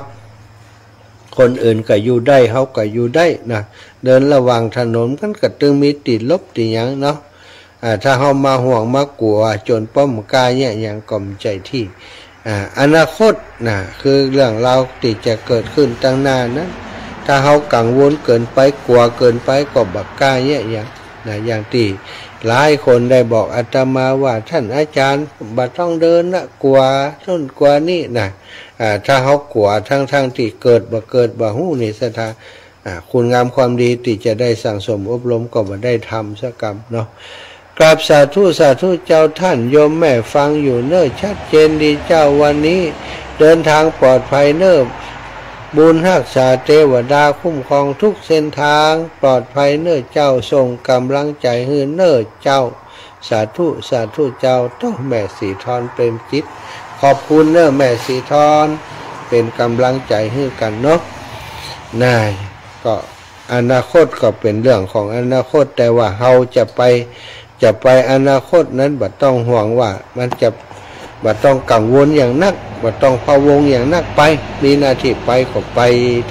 คนอื่นก็อยู่ได้ เฮาก็อยู่ได้นะ เดินระหว่างถนนมันก็ตึงมีตี้หลบตี้หยังเนาะ อ่า ถ้าเฮามาห่วงมากั๋วจ๋นป้อมก้าเยียะหยังก็บ่ใจ้ตี้ อ่า อนาคตนะ คือเรื่องราวตี้จะเกิดขึ้นตังหน้านั้น ถ้าเฮากังวลเกินไป กั๋วเกินไป ก็บ่ก้าเยียะหยังนะ อย่างตี้หลายคนได้บอกอาตมาว่า ต้านอาจ๋ารย์ บ่ต้องเดินนะ กั๋วโน่นกั๋วนี่นะ อ่า ถ้าเฮากั๋วทั้งๆ ตี้เกิดบ่เกิดบ่ฮู้นี่ ศรัทธา อ่า คุณงามความดีตี้จะได้สั่งสมอบรมก็บ่ได้ทำสักกำเนาะ กราบสาธุ สาธุเจ้า ต้านโยมแม่ฟังอยู่เน่อ ชัดเจนดีเจ้า วันนี้เดินทางปลอดภัยเน่อ บุญฮักษา เตวดาคุ้มครองทุกเส้นทาง ปลอดภัยเน่อเจ้า ส่งก๋ำลังใจ๋หื้อเน่อเจ้า สาธุ สาธุเจ้า โต้ แม่ศรีธร เปรมจิต ขอบคุณเน่อแม่ศรีธร เป๋นก๋ำลังใจ๋หื้อกั๋นเนาะ น่ะ ก็อนาคตก็เป๋นเรื่องของอนาคต แต่ว่าเฮาจะไป จะไปอนาคตนั้นบ่ต้องห่วงว่ามันจะ บ่ต้องกังวลอย่างนัก บ่ต้องพะวงอย่างนัก ไป มีหน้าตี้ไปก็ไป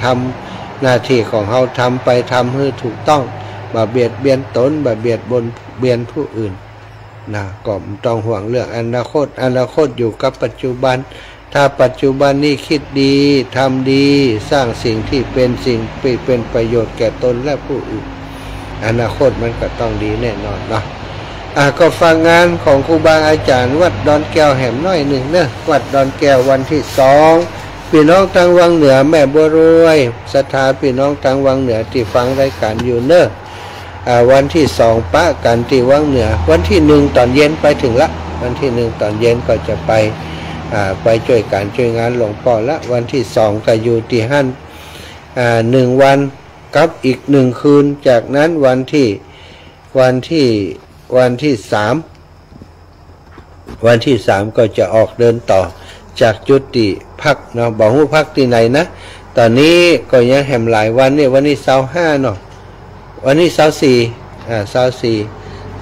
ทำหน้าตี้ของเฮา ทำไป ทำหื้อถูกต้อง บ่เบียดเบียนตน บ่เบียดบน เบียนผู้อื่น นะ ก็บ่ต้องห่วงเรื่องอนาคต อนาคตอยู่กับปัจจุบัน ถ้าปัจจุบันนี้คิดดี ทำดี สร้างสิ่งตี้เป๋นสิ่งตี้เป๋นประโยชน์แก่ตนและผู้อื่น อนาคตมันก็ต้องดีแน่นอนเนาะ อ่ะ ก็ฝากงานของครูบาอาจ๋ารย์วัดดอนแก้วแหมหน้อยนึ่งเน่อ วัดดอนแก้ววันตี้สอง ปี้น้องตางวังเหนือ แม่บัวรวย ศรัทธาปี้น้องตางวังเหนือตี้ฟังรายก๋านอยู่เน่อ อ่า วันตี้สองปะกั๋นตี้วังเหนือ วันตี้หนึ่งต๋อนเย็นไปเถิงละ วันตี้หนึ่งต๋อนเย็นก็จะไป อ่า ไปจ้วยก๋านจ้วยงานหลวงป้อละ วันตี้สองก็อยู่ตี้หั้น อ่า หนึ่งวันกับอีกหนึ่งคืน จากนั้นวันตี้ วันตี้ วันตี้สาม วันตี้สามก็จะออกเดินต่อจากจุดตี้พักเนาะ บ่ฮู้พักตี้ไหนนะ ต๋อนนี้ก็ยังแหมหลายวันนี่ วันนี้ซาวห้าเนาะ วันนี้ซาวสี่ อ่า ซาวสี่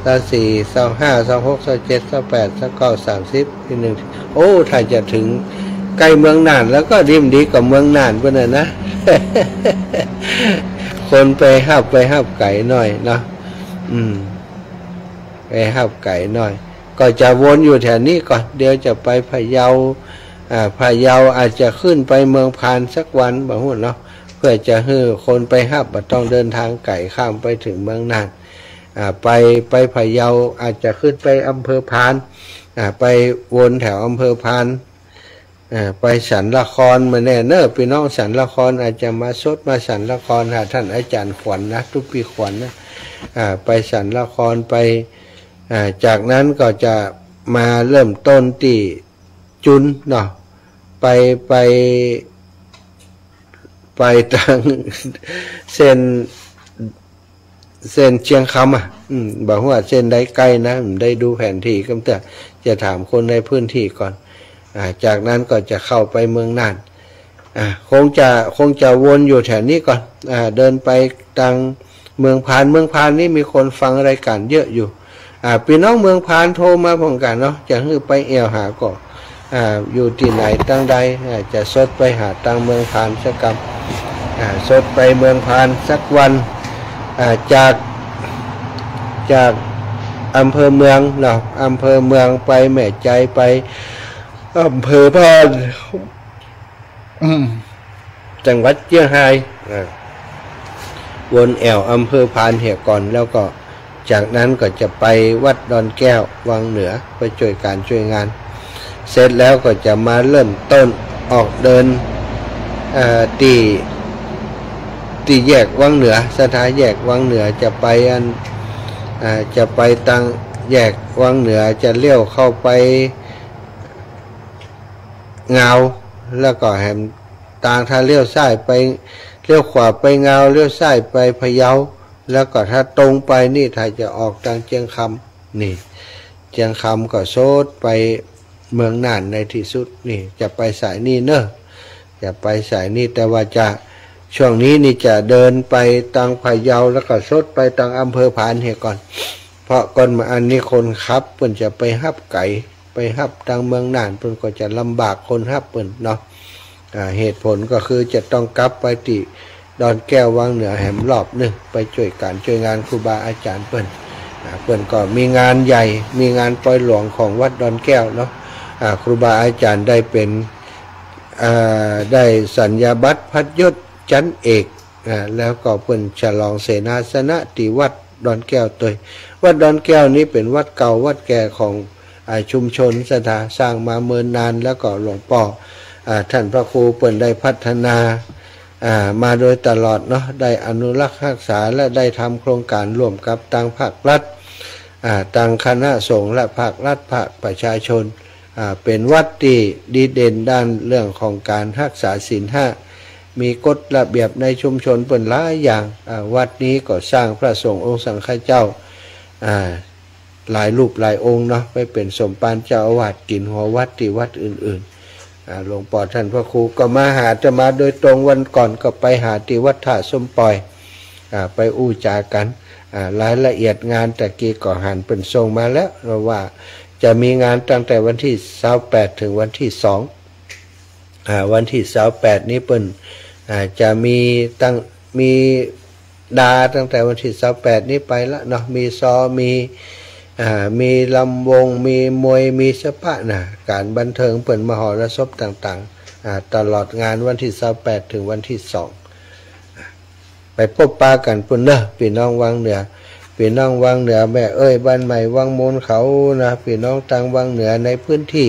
ซาวสี่ ซาวห้า ซาวหก ซาวเจ็ด ซาวแปด ซาวเก้า สามสิบ ตี้นึ่ง โอ้ ถ้าจะเถิงใก้เมืองน่านแล้วก็ดี ดีกว่าเมืองน่านปู้นน่ะนะ คนไปฮับ ไปฮับไก๋หน้อยเนาะ อืม ไปฮับไก๋หน้อย ก็จะวนอยู่แถวนี้ก่อน เดี๋ยวจะไปพะเยา อ่า พะเยาอาจจะขึ้นไปเมืองพานสักวัน บ่ฮู้เนาะ เพื่อจะหื้อคนไปฮับ บ่ต้องเดินทางไก๋ข้ามไปเถิงเมืองน่าน อ่า ไป ไปพะเยาอาจจะขึ้นไปอำเภอพาน อ่า ไปวนแถวอำเภอพาน อ่า ไปสันละคร บ่แน่เน่อ ปี้น้องสันละครอาจจะมาสดมาสันละคร หาต้านอาจ๋ารย์ขวัญนะ ตุ๊ปปี้ขวัญนะ อ่า ไปสันละคร ไป อ่า จากนั้นก็จะมาเริ่มต้นตี้จุนเนาะ ไป ไป ไปตางเส้น เส้นเชียงคำอะ อืม บ่ฮู้ว่าเส้นใดใก้นะ บ่ได้ดูแผนที่กำเตื้อ จะถามคนในพื้นที่ก่อน อ่า จากนั้นก็จะเข้าไปเมืองน่าน อ่า คงจะ คงจะวนอยู่แถวนี้ก่อน อ่า เดินไปตางเมืองพาน เมืองพานนี่มีคนฟังรายการเยอะอยู่ อ่า ปี้น้องเมืองพานโทรมาพ่องกั๋นเนาะ จะหื้อไปแอ่วหาก่อ อ่า อยู่ตี้ไหนตางใด อ่า จะสดไปหาตางเมืองพานสักกำ อ่า สดไปเมืองพานสักวัน อ่า จาก จากอำเภอเมืองเนาะ อำเภอเมืองไปแม่ใจ ไปอำเภอพาน อืม จังหวัดเจียงฮาย อ่า วนแอ่วอำเภอพานเหียก่อน แล้วก็จากนั้นก็จะไปวัดดอนแก้ววังเหนือ ไปจ้วยก๋านจ้วยงาน เสร็จแล้วก็จะมาเริ่มต้นออกเดิน เอ่อ ตี้ ตี้แยกวังเหนือ ศรัทธาแยกวังเหนือ จะไปอัน อ่า จะไปตางแยกวังเหนือ จะเลี้ยวเข้าไป งาว แล้วก็แหมตางถ้าเลี้ยวซ้ายไป เลี้ยวขวาไปงาว เลี้ยวซ้ายไปพะเยา แล้วก็ถ้าตรงไปนี่ ถ้าจะออกตางเจียงคำ นี่ เจียงคำก็สดไปเมืองน่านในตี้สุด นี่ จะไปสายนี่เนาะ จะไปสายนี่ แต่ว่าจะ ช่วงนี้นี่จะเดินไปตางพะเยา แล้วก็สดไปตางอำเภอพานเหียก่อน เพราะก่อนมาอันนี้คนขับเปิ้นจะไปฮับไก๋ ไปฮับตางเมืองน่าน เปิ้นก็จะลำบากคนฮับเปิ้นเนาะ อ่า เหตุผลก็คือจะต้องกลับไปตี้ดอนแก้ววังเหนือแหมรอบนึ่ง ไปจ้วยก๋านจ้วยงานครูบาอาจ๋ารย์เปิ้น อ่า เปิ้นก็มีงานใหญ่ มีงานปอยหลวงของวัดดอนแก้วเนาะ อ่า ครูบาอาจ๋ารย์ได้เป๋น อ่า ได้สัญญาบัตรพัดยศจั๊นเอก อ่า แล้วก็เปิ้นฉลองเสนาสนะตี้วัดดอนแก้วตวย วัดดอนแก้วนี้เป๋นวัดเก่าวัดแก่ของ อ่า ชุมชนศรัทธา สร้างมาเมินนาน แล้วก็หลวงป้อ อ่า ท่านพระครูเปิ้นได้พัฒนา อ่า มาโดยตลอดเนาะ ได้อนุรักษ์ฮักษา และได้ทำโครงก๋านร่วมกับตางภาครัฐ อ่า ตางคณะสงฆ์และภาครัฐ ภาคประชาชน อ่า เป๋นวัดตี้ดีเด่นด้านเรื่องของก๋านฮักษาศีลห้า มีกฎระเบียบในชุมชนเปิ้นหลายอย่าง อ่า วัดนี้ก็สร้างพระสงฆ์องค์สังฆเจ้า อ่า หลายรูปหลายองค์เนาะ ไปเป๋นสมภารเจ้าอาวาสกิ๋นหัววัดตี้วัดอื่นๆ อ่า หลวงป้อท่านพระครูก็มาหาอาตมาโดยตรง วันก่อนก็ไปหาตี้วัดท่าส้มป่อย อ่า ไปอู้จ๋ากั๋น อ่า รายละเอียดงานตะกี้ก็หันเปิ้นส่งมาแล้ว ว่าจะมีงานตั้งแต่วันตี้ซาวแปดถึงวันตี้สอง อ่า วันตี้ซาวแปดนี้เปิ้น อ่า จะมีตั้ง มีดาตั้งแต่วันตี้ซาวแปดนี้ไปละเนาะ มีซอ มี อ่า มีลำวง มีมวย มีสะปะนะ ก๋านบันเทิงเปิ้นมหรสพต่างๆ อ่า ตลอดงานวันตี้ซาวแปดถึงวันตี้สอง ไปปบปะกั๋นปุ้นเนาะ ปี้น้องวังเหนือ ปี้น้องวังเหนือ แม่เอ้ย บ้านใหม่ วังมูลเขานะ ปี้น้องตางวังเหนือในพื้นตี้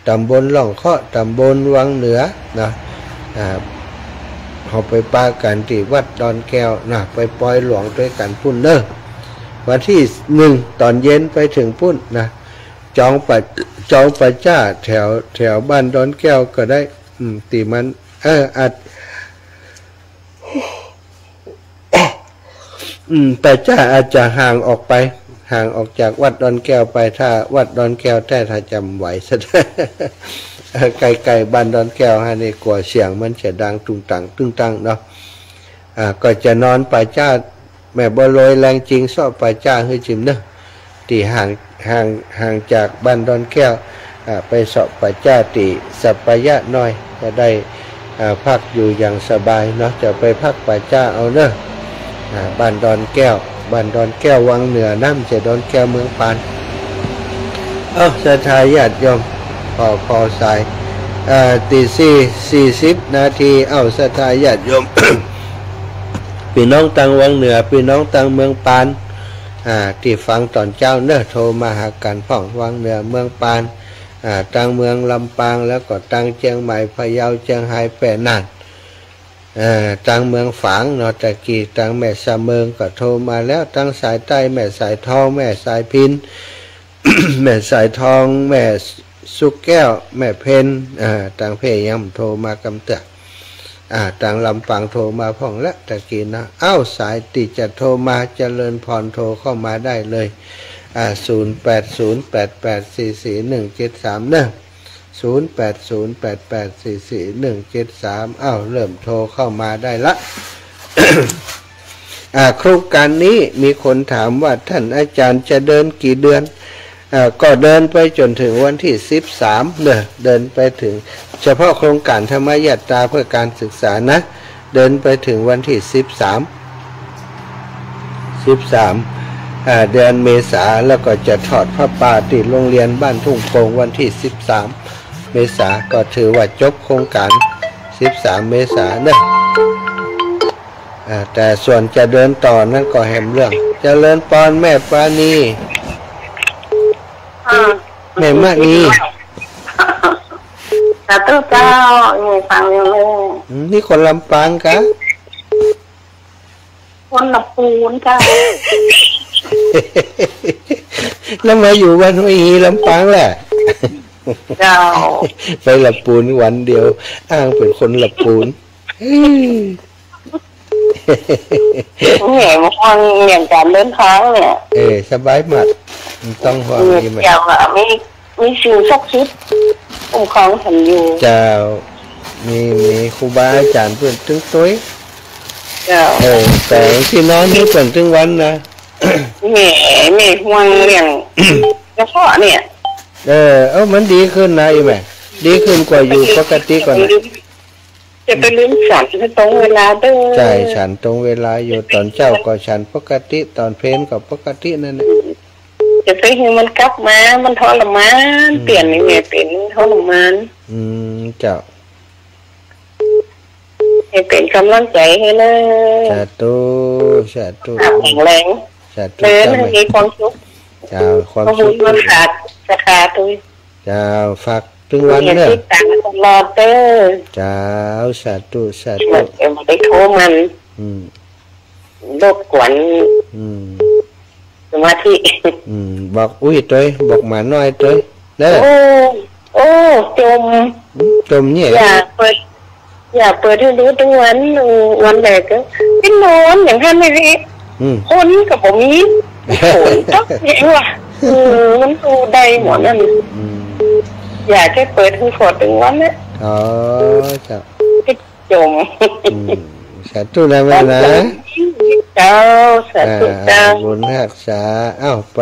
ต๋ำบลล่องเคาะ ต๋ำบลวังเหนือนะ อ่า เฮาไปปะกั๋นตี้วัดดอนแก้วนะ ไปปอยหลวงตวยกั๋นปุ้นเนาะ วันตี้หนึ่งต๋อนเย็นไปเถิงปุ้นนะ จองป่า จองป่าจ๊าแถว แถวบ้านดอนแก้วก็ได้ อืม ตี้มัน เออ อาจ อืม ป่าจ๊าอาจจะห่างออกไป ห่างออกจากวัดดอนแก้วไป ถ้าวัดดอนแก้วแต๊ถ้าจ๋ำไหวสัก ใก้ๆ บ้านดอนแก้วฮะนี่ กั๋วเสียงมันจะดังตุ้งตังตุ้งตังเนาะ อ่า ก็จะนอนป่าจ๊า แม่บัวลอยแลงจิงเซาะป่าจ๊าหื้อจิมเนาะ ตี้ห่าง ห่าง ห่างจากบ้านดอนแก้ว อ่า ไปเซาะป่าจ๊าตี้สัปปายะน้อย จะได้ อ่า พักอยู่อย่างสบายเนาะ จะไปพักป่าจ๊าเอาเนาะ อ่า บ้านดอนแก้ว บ้านดอนแก้ววังเหนือ บ่ใจ้ดอนแก้วเมืองปาน เอ้า ศรัทธาญาติโยม พอ พอสาย เอ่อ ตี้สี่ สี่สิบนาที เอ้า ศรัทธาญาติโยม ปี้น้องตางวังเหนือ ปี้น้องตางเมืองปาน อ่า ตี้ฟังต๋อนเจ๊าเนาะ โทรมาหากั๋นพ่อง วังเหนือ เมืองปาน อ่า ตางเมืองลำปาง แล้วก็ตางเจียงใหม่ พะเยา เจียงฮาย แป้น่าน เอ่อ ตางเมืองฝางเนาะ ตะกี้ตางแม่สะเมิงก็โทรมาแล้ว ตางสายใต้ แม่สายทอง แม่สายพิน แม่สายทอง แม่สุกแก้ว แม่เพ็ญ อ่า ตางเพ่ยังโทรมากำเตื้อ อ่า ตางลำปางโทรมาพ่องละตะกี้นะ เอ้า สายตี้จะโทรมา เจริญพร โทรเข้ามาได้เลย อ่า ศูนย์แปดศูนย์แปดแปดสี่สี่หนึ่งเจ็ดสาม เนอะ ศูนย์แปดศูนย์แปดแปดสี่สี่หนึ่งเจ็ดสาม เอ้า เริ่มโทรเข้ามาได้ละ อ่า โครงการนี้มีคนถามว่า ท่านอาจารย์จะเดินกี่เดือน อ่า ก็เดินไปจ๋นถึงวันตี้สิบสามเนอะ เดินไปถึง เฉพาะโครงการธรรมยาตราเพื่อการศึกษานะ เดินไปถึงวันตี้สิบสาม สิบสาม อ่า เดือนเมษา แล้วก็จะทอดผ้าป่าตี้โรงเรียนบ้านทุ่งโป่งวันตี้สิบสามเมษา ก็ถือว่าจบโครงการสิบสามเมษาเนอะ อ่า แต่ส่วนจะเดินต่อนั้นก็แหมเรื่อง เจริญปอนแม่ปราณี อ่า แม่มะนี สาธุเจ้า แม่ฟังอยู่เลย อืม นี่คนลำปางกะ คนลำปูนเจ้า แล้วมาอยู่บ้านห้วยฮีลำปางแหละ เจ้า ไปลำปูนวันเดียว อ้างเป๋นคนลำปูน แหม บางคนเหมือนกันเดินทางเนี่ย เออ สบายหมด บ่ต้องห่วง มี นี่มัน เจ้าค่ะ มี มีสิ่งศักดิ์สิทธิ์คุ้มครองท่านอยู่ เจ้า มี มีครูบาอาจ๋ารย์เปิ้นตึงตวย เจ้า เออ แต่ตี้นอนนี่เปิ้นตึงวันนะ แหม แม่ห่วงเรื่องกระเพาะเนี่ย เออ เอ้า มันดีขึ้นนะ อีแม่ ดีขึ้นกว่าอยู่ปกติก่อนนะ จะไปลืมฉันให้ตรงเวลาเด้อ ใช่ ฉันตรงเวลาอยู่ ต๋อนเจ๊าก็ฉันปกติ ต๋อนเพลก็ปกตินั่นแหละ จะไปหื้อมันกลับมา มันทรมาน อืม เปลี่ยนยังไงเป๋นทรมาน อืม เจ้า ให้เป๋นกำลังใจ๋หื้อเน่อ สาธุ สาธุ แข็งแรง สาธุ เออ เจ้า ให้มีความสุข เจ้า ความสุข ขอบคุณมากค่ะ สาธุ เจ้า ฝากตึงวันเน่อ ติดต๋ามตลอดเน่อ เจ้า สาธุ สาธุ เดี๋ยวไปโทรมัน อืม รบกวน อืม สมาธิ อืม บอกอุ้ยตวย บอกหมาน้อยตวยเน่อ โอ้ โอ้ จม อืม จมเนี่ย อย่าเปิด อย่าเปิดหื้อดูตึงวัน วันแรกก็ไปนอนอย่างหั้นเลย อืม คนก็บ่มี ฝนตกเองว่ะ เออ มันสู้ได้หมดนั่น อืม อย่าใค่เปิดหื้อฝนตึงวันนะ อ๋อ เจ้า จม อืม สาธุนะแม่นะ เจ้า สาธุเจ้า อ่า บุญฮักษา เอ้า ไป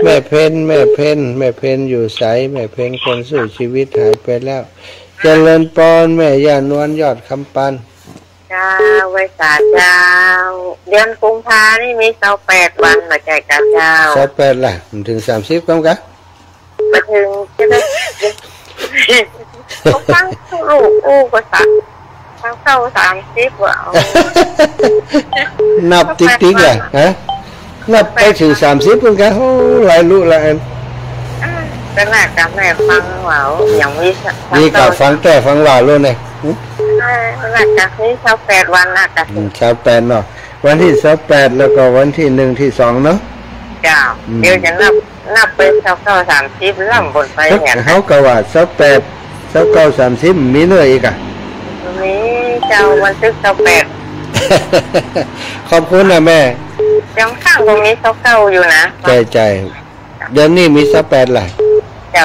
แม่เพ็ญ แม่เพ็ญ แม่เพ็ญอยู่ไส แม่เพ็ญคนสู้ชีวิตหายไปแล้ว เจริญปอนแม่ย่านวลยอดคำปัน เจ้า ไหว้สาเจ้า เดือนกุมภานี่มีซาวแปดวันบ่ใจ้ก่ะเจ้า ซาวแปดล่ะ มันเถิงสามสิบก่อนกะ บ่เถิงจะได้ เขาฟังลูกอู้ก็สาม ฟังเศร้าสามสิบว่ะ เอา นับติ๊กๆ ล่ะ ฮะ นับไปเถิงสามสิบก่อนกะ โอ้ หลายลุหลายอัน อ่า ก็น่าจะแม่ฟังว่ายังมีสัก นี่กะฟังแต่ฟังว่าลุเนี่ย หึ อ่า น่าจะมีซาวแปดวันน่าจะ อืม ซาวแปดเนาะ วันตี้ซาวแปด แล้วก็วันตี้หนึ่งตี้สองเนาะ เจ้า อืม เดี๋ยวจะนับ นับไปซาวเก้าสามสิบ ลำบนไปเนี่ย เฮาก็ว่าซาวแปด ซาวเก้าสามสิบ มีเน่ออีกอะ มีเจ้า วันตึกซาวแปด ขอบคุณนะแม่ ยังข้างก็มีซาวเก้าอยู่นะ ใจ้ ใจ้ เดือนนี้มีซาวแปดล่ะ เจ้า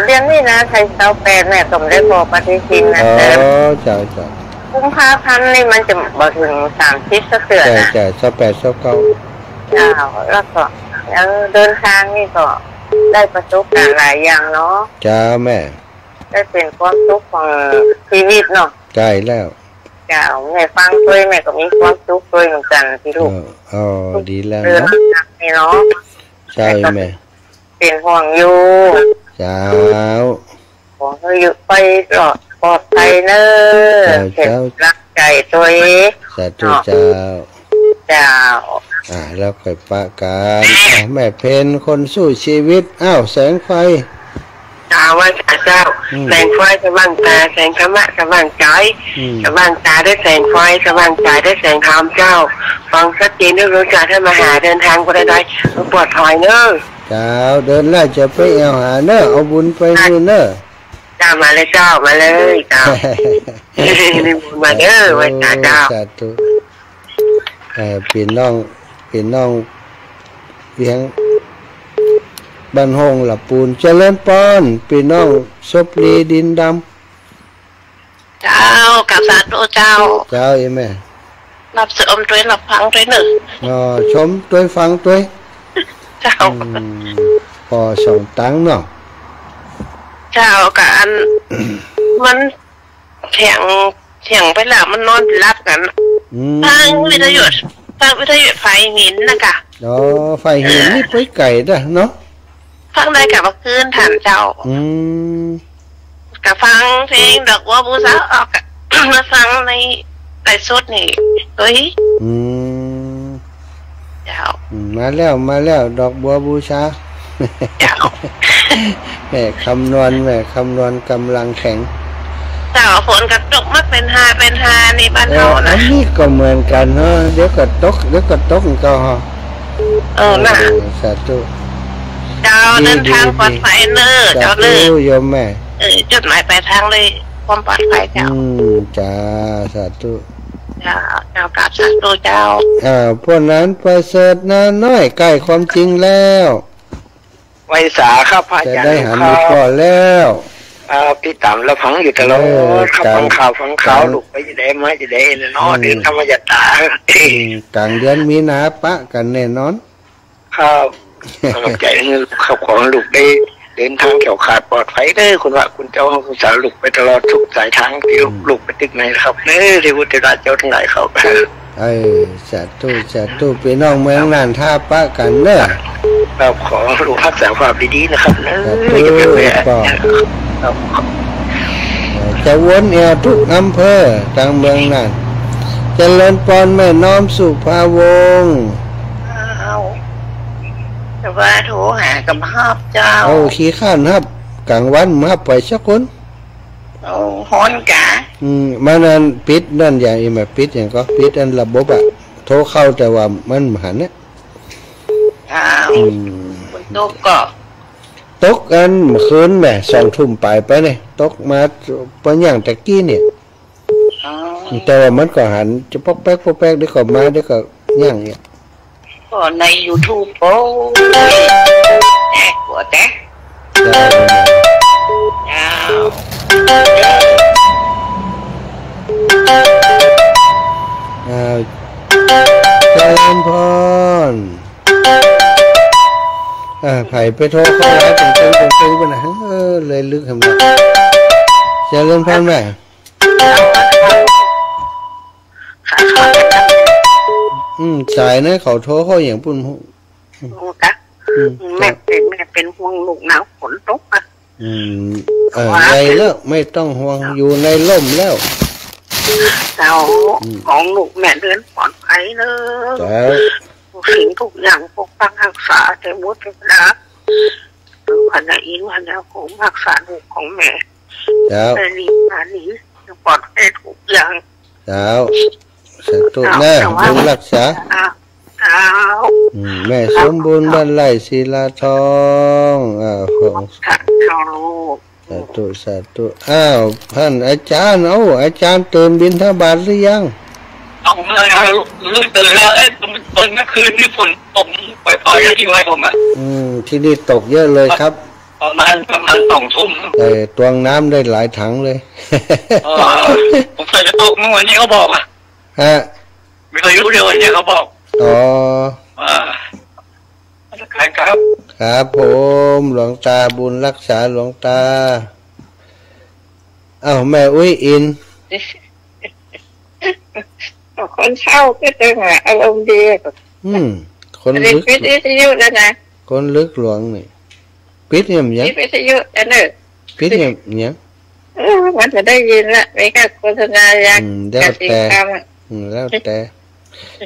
เดือนนี้นะ ใครซาวแปดเนี่ย สมเด็จพอปฏิทินนะ อ๋อ เจ้า เจ้า กุมภาพันธ์นี่มันจะบ่เถิงสามสิบสักเตื้อ ใจ้ นะ ใจ้ ซาวแปด ซาวเก้า เจ้า แล้วก็ เออ เดินทางนี่ก็ได้ประสบการณ์หลายอย่างเนาะ เจ้าแม่ ได้เป๋นความสุขของชีวิตเนาะ ใจ้แล้ว เจ้า แม่ฟังตวย แม่ก็มีความสุขตวยเหมือนกั๋นตี้ลูก เออ อ๋อ ดีแล้วเนาะ เออ นี่เนาะ ใจ้แม่ เป๋นห่วงอยู่ เจ้า ขอหื้ออยู่ไปปลอด ปลอดภัยเน่อ เจ้า เจ้า เป๋นกำลังใจ๋ตวย สาธุ เนาะ เจ้า เจ้า อ่า แล้วค่อยปะกั๋น อ่า แม่เพ็ญคนสู้ชีวิต อ้าว แสงไฟ เจ้า ไหว้สาเจ้า อืม แสงไฟสว่างต๋า แสงธรรมะสว่างใจ๋ อืม สว่างต๋าด้วยแสงไฟ สว่างใจ๋ด้วยแสงธรรมเจ้า ฟังชัดเจนด้วยรู้จักท่านมหา เดินทางไปใดๆ ปลอดภัยเน่อ เจ้า เดินแล้วจะไปแอ่วหาเน่อ เอาบุญไปหื้อเน่อ เจ้า มาเลยเจ้า มาเลยเจ้า นิมนต์มาเด้อ ไหว้สาเจ้า สาธุ เอ่อ ปี้น้อง ปี้น้องเวียง บ้านโฮ่งหละปูน เจริญปอน ปี้น้องศพลีดินดำ เจ้า กราบสาธุเจ้า เจ้า อีแม่ รับชมตวย รับฟังตวยเน่อ อ๋อ ชมตวย ฟังตวย เจ้า อืม ปอสองตังเนาะ เจ้า กะอัน มันเถียง เถียงไปแล้ว มันนอนหลับกั๋น อืม ฟังวิทยุ ฟังวิทยุฝ่ายหินนะกะ อ๋อ ฝ่ายหินนี่ไปไก๋เด้อเนาะ ฟังได้กะเมื่อคืนท่านเจ้า อืม กะฟังเพลงดอกบัวบูชาออกกะ มาฟังในไลฟ์สดนี่ เอ้ย อืม เจ้า อืม มาแล้ว มาแล้ว ดอกบัวบูชา เจ้า แม่คำนวณ แม่คำนวณก๋ำลังแข็ง เจ้า ฝนกะตกมาเป๋นฮาเป๋นฮาในบ้านเฮานะ เออ อันนี้ก็เหมือนกั๋นเนาะ เดี๋ยวก็ตก เดี๋ยวก็ตกก็ เออ น่ะ เออ สาธุ เจ้า ดี เดินทาง ดี ปลอดภัยเน่อ ดี เจ้าเน่อ สาธุ โยมแม่ เออ จุดหมายปลายทางเลย ความปลอดภัยเจ้า อืม จ้า สาธุ เจ้า เจ้ากราบสาธุเจ้า อ่า พวกนั้นประเสริฐนาน้อย ใกล้ความจริงแล้ว ไหว้สาครับ พระอาจ๋ารย์ จะได้หัน ครับ อีกก่อนแล้ว อ่า ติดต๋ามรับฟังอยู่ตลอด เออ ครับ ฟังข่าว ฟังข่าว กลาง ลูกไปจะได้ มาจะได้เนาะ อืม เดินธรรมยาตรา อืม ก๋างเดือนมีนาปะกั๋นแน่นอน ครับ กำลังใจ๋หื้อครับ ขอหื้อลูกได้เดินตางแคล้วคลาดปลอดภัยเน่อ คุณพระคุณเจ้า คุณสาลูกไปตลอดทุกสายตางตี้ อืม ลูกไปตึกไหนครับเน่อ เทวดาเจ้าตังหลายครับ เออ สาธุ สาธุ ปี้น้องเมืองน่านถ้าปะกั๋นเน่อ ครับ ขอลูกฮักษาความดีๆ นะครับเน่อ สาธุ อย่าไปแวะ ครับ ครับ เอ่อ จะวนแอ่วทุกอำเภอตางเมืองน่าน เจริญปอนแม่น้อมสุภาวงศ์ อ้าว แต่ว่าโทรหาก็บ่ฮับเจ้า เอา ขี้คร้านฮับ ก๋างวันบ่ฮับไปสักคน โอ้ ฮ้อนกา อืม มันนั่นปิดนั่นอย่างอี้ มาปิดอย่างก็ปิดอันระบบอะ โทรเข้าแต่ว่ามันบ่หันเนี่ย อ้าว อืม ฝนตกก็ ตกอันเมื่อคืนแหม สองทุ่มปลายไปเนี่ย ตกมาปะหยังตะกี้เนี่ย อ๋อ แต่ว่ามันก็หันจะป๊อกแป๊กป๊อกแป๊ก เดี๋ยวก็มา เดี๋ยวก็หยังเนี่ย ก็ในยูทูบ โอ้ย แตกหัวแตก ได้ อ้าว อ้าว เจริญพร อ่า ไผไปโทรเข้าไลน์เต็งๆ เต็งๆ ไปนะ เออ เลยลึกแหม เจริญพรแม่ อืม สายนั้นเขาโทรเข้าอย่างปุ้น โอ้กะ อืม แม่เป๋น แม่เป๋นห่วงลูกนะ ฝนตกอะ อืม เออ ว่า ใหญ่แล้ว ไม่ต้องห่วง อยู่ในร่มแล้ว เจ้า อืม ขอหื้อลูกแม่เดินปลอดภัยเน่อ เจ้า ทุกสิ่งทุกอย่างปกปักฮักษาแต่บุตรนะ ลูกหั้นนะ อินหั้นนะ คงฮักษาลูกของแม่ เจ้า แม่ดีมาดี ปลอดภัยทุกอย่าง เจ้า สาธุ เจ้า นะ เจ้า บุญรักษา อ่า เจ้า อืม แม่สมบูรณ์ บ้านไร่ศิลาทอง อ่า ของ สาธุ สาธุ สาธุ อ้าว ท่านอาจารย์ เอ้า อาจารย์ตื่นบิณฑบาตหรือยัง เอาเลยครับ ลุกตื่นแล้ว เอ๊ะ ตอนเมื่อคืนนี่ฝนตกปล่อยๆ ที่วัดผมอะ อืม ที่นี่ตกเยอะเลยครับ ประมาณ ประมาณสองทุ่ม เออ ตวงน้ำได้หลายถังเลย เออ สงสัยจะตกเมื่อวันนี้เขาบอกอะ ฮะ ไม่เคยรู้เลยวันนี้เขาบอก อ๋อ อ่า ครับ ครับผม หลวงตาบุญรักษา หลวงตา อ้าว แม่อุ๊ยอิน คนเฒ่าก็จะหาอารมณ์ดี อืม คนลึก ปิดวิทยุแล้วนะ คนลึกหลวงนี่ ปิดเนี่ยมันหยัง ปิดวิทยุแล้วเนอะ ปิดเนี่ยมันหยัง เออ มันจะได้ยินละ มีการโฆษณาอย่าง อืม แล้วแต่ กสิกรรมอะ อืม แล้วแต่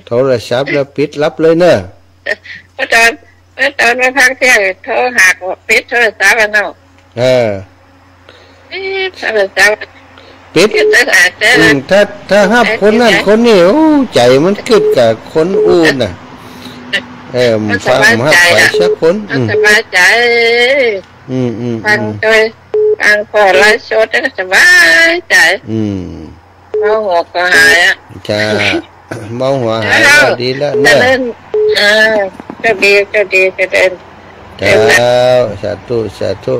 โทรศัพท์แล้วปิดลับเลยเนอะ เมื่อตอน เมื่อตอนมาพักเที่ยงโทรหาก็ปิดโทรศัพท์อะเนาะ เออ ปิดโทรศัพท์ ปิด ปิดโทรศัพท์ อืม ถ้า ถ้าฮับคนนั้นคนนี้ โอ้ ใจ๋มันกึ๊ดกับคนอู้น่ะ เออ มันฟัง มันฮับไปสักคน มันสบายใจ๋อะ อืม มันสบายใจ๋ อืม อืม ฟัง อืม โดย ฟังก็ไลฟ์สดก็สบายใจ๋ อืม เมาหัวก็หายอะ จ้า เมาหัวหาย เจ้า ก็ดีแล้ว เจ้า เนาะ เจริญ เออ โชคดี โชคดี เจริญ เจ้า สาธุ สาธุ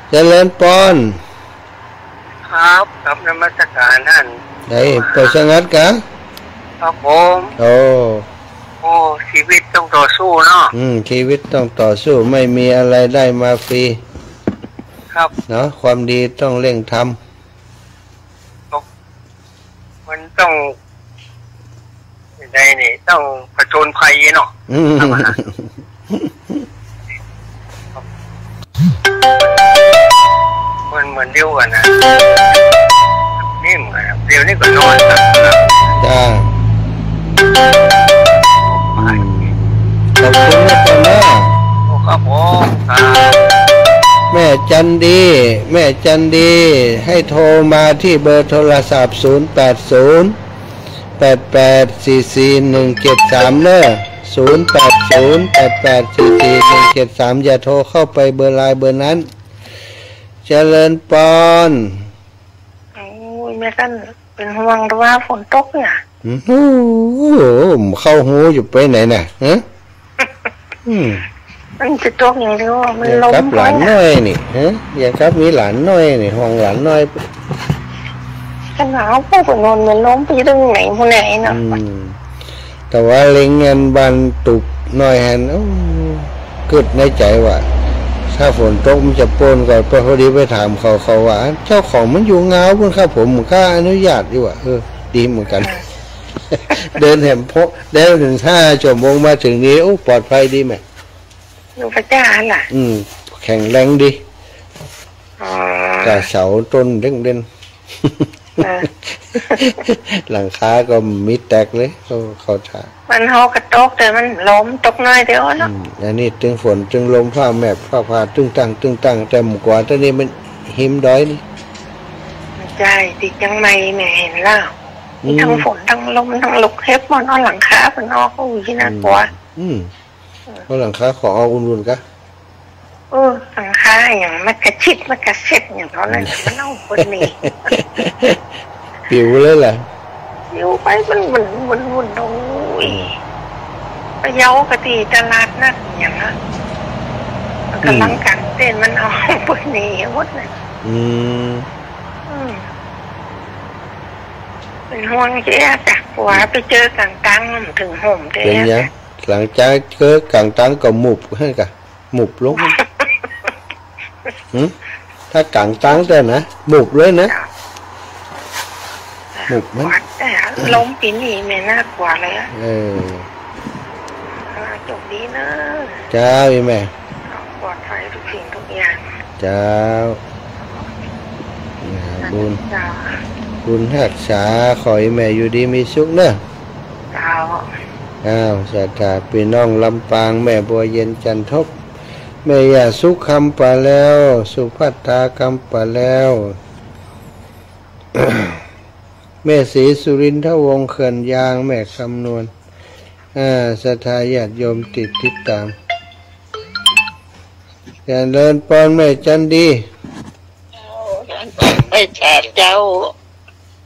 เจริญปอน ครับ ครับ นมัสการต้าน ได้ เปิดสงัดกะ ครับผม โอ้ โอ้ ชีวิตต้องต่อสู้เนาะ อืม ชีวิตต้องต่อสู้ ไม่มีอะไรได้มาฟรี ครับ เนาะ ความดีต้องเร่งทำ ครับ มันต้อง ได้นี่ ต้องผจญภัยเนาะ อืม มันเหมือนเดียวกั๋นนะ นี่เหมือนกัน เดี๋ยวนี้ก็นอน จ้า อืม ขอบคุณนะ โอ้ ครับผม ครับ แม่จันดี แม่จันดี ให้โทรมาตี้เบอร์โทรศัพท์ ศูนย์แปดศูนย์ แปดแปดสี่สี่หนึ่งเจ็ดสาม เน่อ ศูนย์แปดศูนย์แปดแปดสี่สี่หนึ่งเจ็ดสาม อย่าโทรเข้าไปเบอร์ไลน์เบอร์นั้น เจริญปอน โอ้ย แม่จันเป๋นห่วงว่าฝนตกเนี่ย โอ้โห เข้าหูอยู่ไปไหนน่ะ ฮะ อืม มันจะตกอย่างเดียวอะ มันลม อย่างกับหลานน้อยนี่ ฮะ อย่างกับมีหลานน้อยนี่ ห่วงหลานน้อย ก็หนาว พวกนอนมันลมไปเรื่องไหนหมู่ไหนเนาะ อืม แต่ว่าเล็งเงินบ้านตุบน้อยหั้น โอ้ กึ๊ดในใจ๋ว่า ถ้าฝนตกมันจะโป้นก่อน พอดีไปถามเขา เขาว่า เจ้าของมันอยู่งาวปู๊นครับ ผมกล้าอนุญาตอยู่ว่า เออ ดีเหมือนกั๋น เออ เดินแหมพอ เดินเถิงห้าชั่วโมงมาเถิงนี่ โอ้ ปลอดภัยดีแม่ อยู่ประจ้าหั่นล่ะ อืม แข็งแรงดี อ๋อ ก้าเสาต้นเด่นๆ เออ หลังคาก็มีแตกเลย เขา เขาถ่า มันเฮาก็ตก แต่มันลมตกน้อยเดียวเนาะ อืม อันนี้ตึงฝนตึงลมฟ้าแมบฟ้าผ่าตึ้งตั้งตึ้งตั้ง แต่หมู่กว่าตอนนี้มันหิมดอยนี่ ใจ้ ตี้เจียงใหม่แม่หันแล้ว อืม ตึงฝนตึงลมตึงลุกเห็บมันเอาหลังคามันออก โอ้ย น่ากลัว อืม อืม เอาหลังคาของออกอุ่นๆ กะ เออ หลังคาอะหยัง มะกะชิด มะกะเซ็ด อะหยังเขานั่น อืม มันเอาคนนี้ ปิวเลยแหละ ปิวไป มัน มัน มัน มัน โอ้ย อืม ไปเย้าก็ตี้ตลาดนัดอะหยังอะ มันก่ำลัง อืม ก๋างเต็นท์ มันเอาคนนี้หมดเลย อืม อืม เป๋นห่วงเจ๊อะจ้ะ ว่าไปเจอก๋างตัง มันเถิงโหมเจ๊อะ เป๋นหยัง จ้ะ หลังจากเจอก๋างตังก็หมุบหั้นกะ หมุบลง หึ ถ้าก๋างตังเตื้อนะ หมุบเลยนะ จ้ะ หมุบมัน วัดแต่ลมปี๋นี้แม่น่ากลัวเลยอะ เออ อ่า โชคดีเนอะ เจ้า อีแม่ ปลอดภัยทุกสิ่งทุกอย่าง เจ้า อ่า บุญ เจ้า บุญฮักษา ขออีแม่อยู่ดีมีสุขเนอะ เจ้า อ้าว ศรัทธาปี้น้องลำปาง แม่บัวเย็นจันทบ แม่ย่าสุขคำปาแลว สุภัททาคำปาแลว แม่ศรีสุรินทวงศ์เขื่อนยาง แม่คำนวณ อ่า ศรัทธาญาติโยมตี้ติดต๋าม เจริญปอนแม่จันดี เจ้า แม่จ๋าเจ้า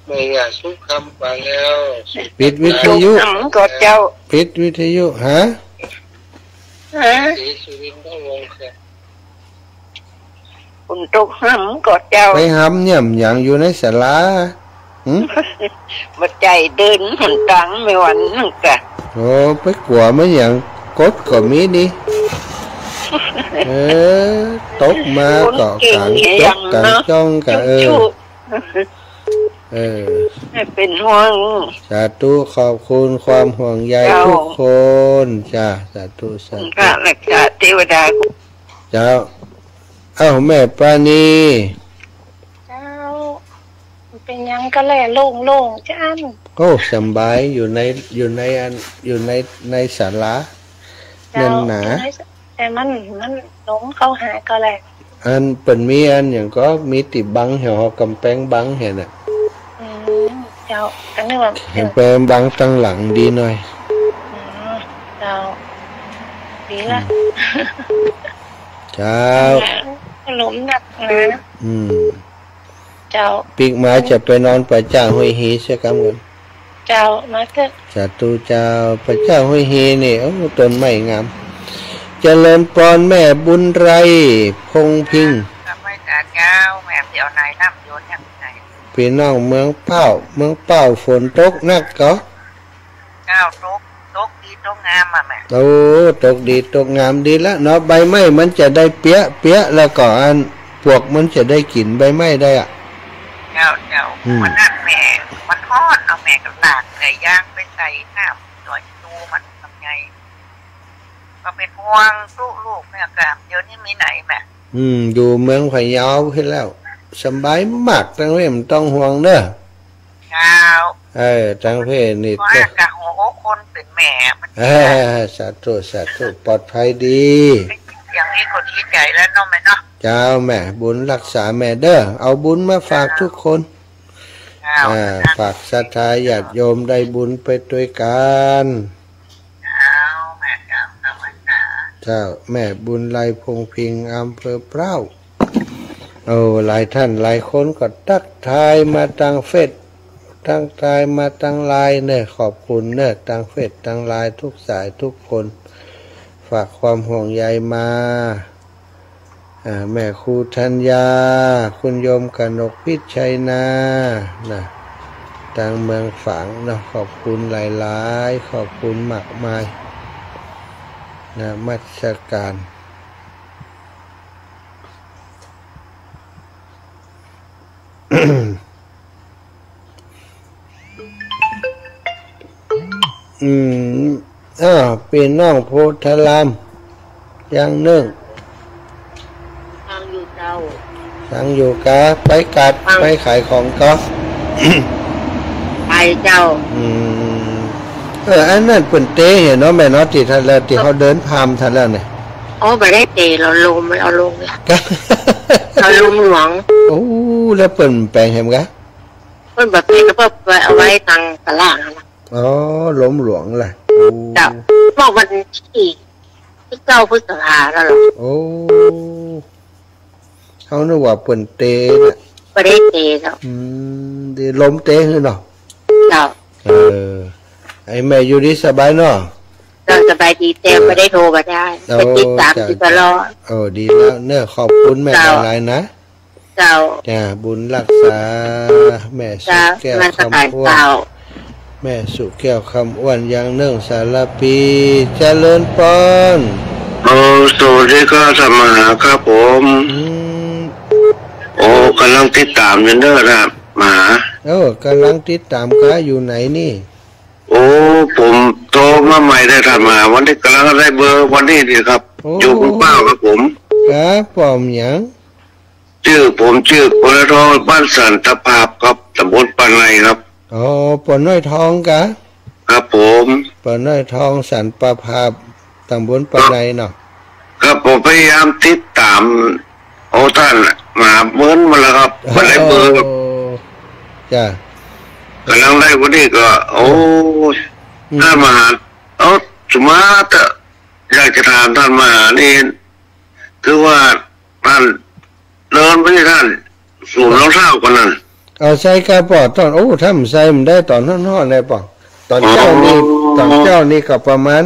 แม่ย่าสุขคำปาแลว ปิดวิทยุ ตกหำก่อเจ้า ปิดวิทยุ ฮะ ฮะ ศรีสุรินทร์ก็ลงเขื่อน ฝนตกหำก่อเจ้า ไปหำเนี่ย หยังอยู่ในศาลา หึ บ่ใจ้ เดินหนตางไม่หวั่นนึ่งกะ โอ้ ไปกั๋วมันหยัง กดก็มีนี่ เออ ตกมาก็ก๋างจกก๋างจ้องกะ เออ จุ๊ เออ ไม่เป๋นห่วง สาธุ ขอบคุณความห่วงใย เจ้า ทุกคน จ้า สาธุ สาธุ พระรักษาเทวดา เจ้า เอ้า แม่ปานี เจ้า เป๋นหยังกาแล โล่งๆ จ้าน โอ้ สำบาย อยู่ใน อยู่ในอัน อยู่ใน ในศาลา เจ้า แน่นหนา อยู่ในศา แต่มัน มันหลงเข้าหากาแล อันเปิ้นมีอันหยังก็มีตี้บังแหว ก๋ำแปงบังแหวน่ะ อืม เจ้า ก็นึกว่าก๋ำแปงบังตังหลังดีหน่อย อืม เจ้า ดีละ อืม เจ้า นั่นแหละ หนมหนักหนา อืม เจ้า ปิ๊กมาจะไปนอนป่าจ๊าห้วยฮีเสียกำก่อน เจ้า มาเต๊อะ สาธุเจ้า ป่าจ๊าห้วยฮีนี่ โอ้ ต้นไม้งาม เจริญปอนแม่บุญไร พงษ์พิงค์ กลับไหว้ศาลเจ้า แม่สิเอานายน้ำโยนเนี่ยไปไหน ปี้น้องเมืองเป้า เมืองเป้าฝนตกนักก่อ เจ้า ตก ตกดีตกงามอะแม่ โอ้ ตกดีตกงามดีละเนาะ ใบไม้มันจะได้เปียะเปียะ แล้วก็อันปวกมันจะได้กิ๋นใบไม้ได้อะ เจ้า เจ้า อืม วันนั้นแม่ มันฮ้อนเนาะ แม่ก็ลากไก่ย่างไปใส่น้ำหน่อย ดูมันทำไง ก็เป็นห่วงตุ๊ลูกแม่กาม เดี๋ยวนี้มีไหนแม่ อืม อยู่เมืองพะเยาขึ้นแล้ว สบายมาก ตังเว้ย บ่ต้องห่วงเน้อ เจ้า เออ ตังเพ่นี่ เพราะ ก็ กะหัวอกคนเป๋นแม่มัน เออ สาธุ สาธุ ปลอดภัยดี อย่างนี้ก็ดีใจ๋แล้วเนาะแม่เนาะ เจ้า แม่บุญรักษาแม่เด้อ เอาบุญมาฝากทุกคน เจ้า อ่า เจ้า ฝากศรัทธาญาติโยมได้บุญไปตวยกั๋น เจ้า แม่เจ้า เจ้า แม่บุญไร พงษ์พิงค์ อำเภอพร้าว โอ้ หลายท่านหลายคนก็ตั๊กทายมาตางเฟซ ตั๊กทายมาตางไลน์เน้อ ขอบคุณเน้อ ตางเฟซตางไลน์ทุกสายทุกคน ฝากความห่วงใยมา อ่า แม่ครูธัญญา คุณโยมกนกพิชชัยนา นะ ตางเมืองฝางเนาะ ขอบคุณหลายๆ ขอบคุณมากมาย นมัสก๋าน อืม อ้าว ปี้น้องโพธาราม ยังนึ่ง ฟังอยู่เจ้า ฟังอยู่กา ไปกัด ฟัง ไปขายของก่อ ไปเจ้า อืม เออ อันนั้นเปิ้นเตะหั้นเนาะแม่เนาะ ตี้ท่านแล้ว ตี้เฮาเดินผ่านท่านแล้วเนี่ย อ๋อ บ่ได้เตะ เอาลม เอาลมเนี่ย กา เอาลมหลวง โอ้ แล้วเปิ้นแป๋งแหมกา เปิ้นบ่เตะ ก็เปิ้นเอาไว้ตางตลาดนั่นน่ะ อ๋อ ลมหลวงแหละ โอ้ เจ้า เมื่อวันตี้ ตี้เก้าพฤษภาแล้วเหรอ โอ้ เฮานึกว่าเปิ้นเตะน่ะ บ่ได้เตะเจ้า อืม ตี้ลมเตะหื้อเนาะ เจ้า เออ ไอ้แม่อยู่ดีสบายเนาะ เจ้า สบายดี แต่บ่ได้โทรมาได้ โอ้ ไปติดตาม เจ้า อยู่ตลอด โอ้ ดีแล้วเน้อ ขอบคุณแม่ เจ้า หลายๆ นะ เจ้า จ้า บุญรักษา แม่สุแก้ว นมัสก๋าน คำอ้วน เจ้า แม่สุแก้ว คำอ้วน ยังนึ่ง สารปี เจริญปอน โอ้ สวัสดีครับ ท่านมหาครับผม อืม โอ้ ก่ำลังติดต๋ามอยู่เน้อ ท่านมหา เออ ก่ำลังติดต๋ามกา อยู่ไหนนี่ โอ้ ผมโทรมาใหม่ได้ ท่านมหา วันนี้ก่ำลังได้เบอร์วันนี้นี่ครับ โอ้ อยู่เมืองเป้าครับผม ครับ ป้อมหยัง จื้อ ผมจื้อ พลทอง บ้านสันตะภาพครับ ต๋ำบลป่าในครับ อ๋อ ป้อน้อยทองกา ครับผม ป้อน้อยทอง สันตะภาพ ต๋ำบลป่าในเนาะ ครับ ผมพยายามติดต๋าม โอ้ ท่านมหา เมินมาแล้วครับ บ่ได้เบอร์ครับ โอ้ จ้ะ ก่ำลังได้วันนี้ก็ โอ้ อืม ท่านมหา เอ้า สุมาตะ อยากจะถามท่านมหานี่ คือว่าท่านเดินไปที่ท่าน สูนรองเท้าก่อนนั่น เอาใส่กระเป๋าต๋อน โอ้ ถ้าบ่ใส่บ่ได้ต๋อนฮ้อนๆ ได้ปะ ต๋อนเจ๊านี่ อ๋อ ต๋อนเจ๊านี่ก็ประมาณ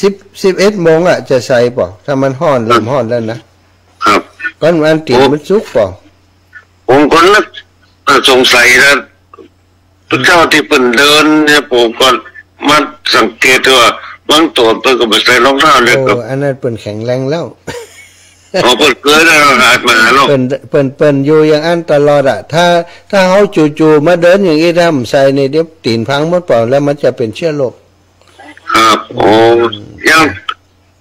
สิบ สิบเอ็ดโมงอะ จะใส่ปะ ถ้ามันฮ้อน เริ่มฮ้อนแล้วนะ ครับ ก่อนอันตี๋นมันสุกปะ ผมก็นึก เอ่อ สงสัยนะ เจ้าตี้เปิ้นเดินเนี่ย ผมก็มาสังเกตว่าบางต๋นเปิ้นก็บ่ใส่รองเท้าเลยครับ โอ้ อันนั้นเปิ้นแข็งแรงแล้ว อ๋อ เปิ้นเกยแล้ว หาดมาเนาะ เปิ้น เปิ้น เปิ้นอยู่อย่างอั้นตลอดอะ ถ้า ถ้าเฮาจู่ๆ มาเดินอย่างอี้ ถ้าบ่ใส่นี่ เดี๋ยวตี๋นพังหมดเปล่า แล้วมันจะเป๋นเชื้อโรค ครับ โอ้ อย่าง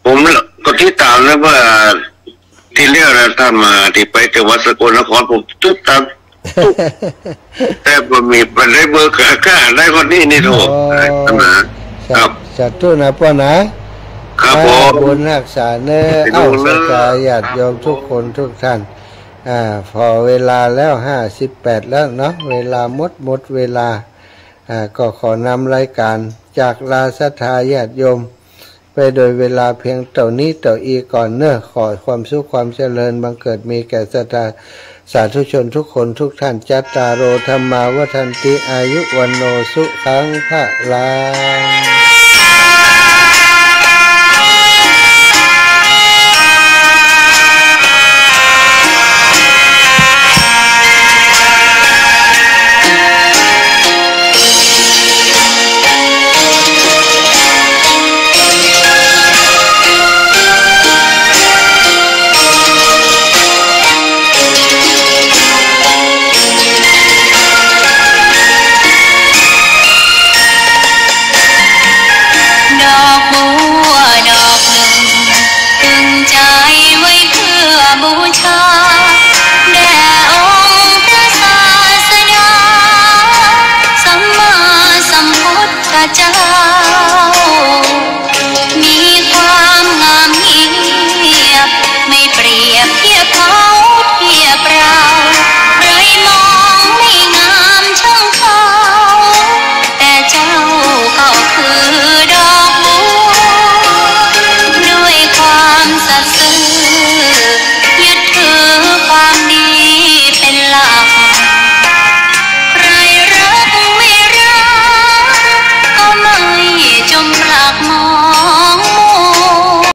ผมก็ติดต๋ามนะ ว่าตี้แล้วนะ ท่านมาตี้ไปจังหวัดสกลนคร ผมติดต๋ามตุ๊ก แต่บ่มี บ่ได้เบอร์กา กาได้คนนี้นี่โทร อ๋อ ท่านมา สา ครับ สาธุนะป้อนะ ครับผม บุญฮักษาเน้อ เอ้า สาธุเน้อ ศรัทธาญาติโยมทุกคนทุกท่าน อ่า ผ่อเวลาแล้ว ห้าสิบแปดแล้วเนาะ เวลาหมด หมดเวลา อ่า ก็ขอนำรายก๋านจากลาศรัทธาญาติโยม ไปโดยเวลาเพียงเต้านี้เต้าอี้ก่อนเนาะ ขอความสุขความเจริญบังเกิดมีแก่ศรัทธาสาธุชนทุกคนทุกท่าน จัตตาโร ธัมมา วัฑฒันติ อายุ วัณโณ สุขัง พลัง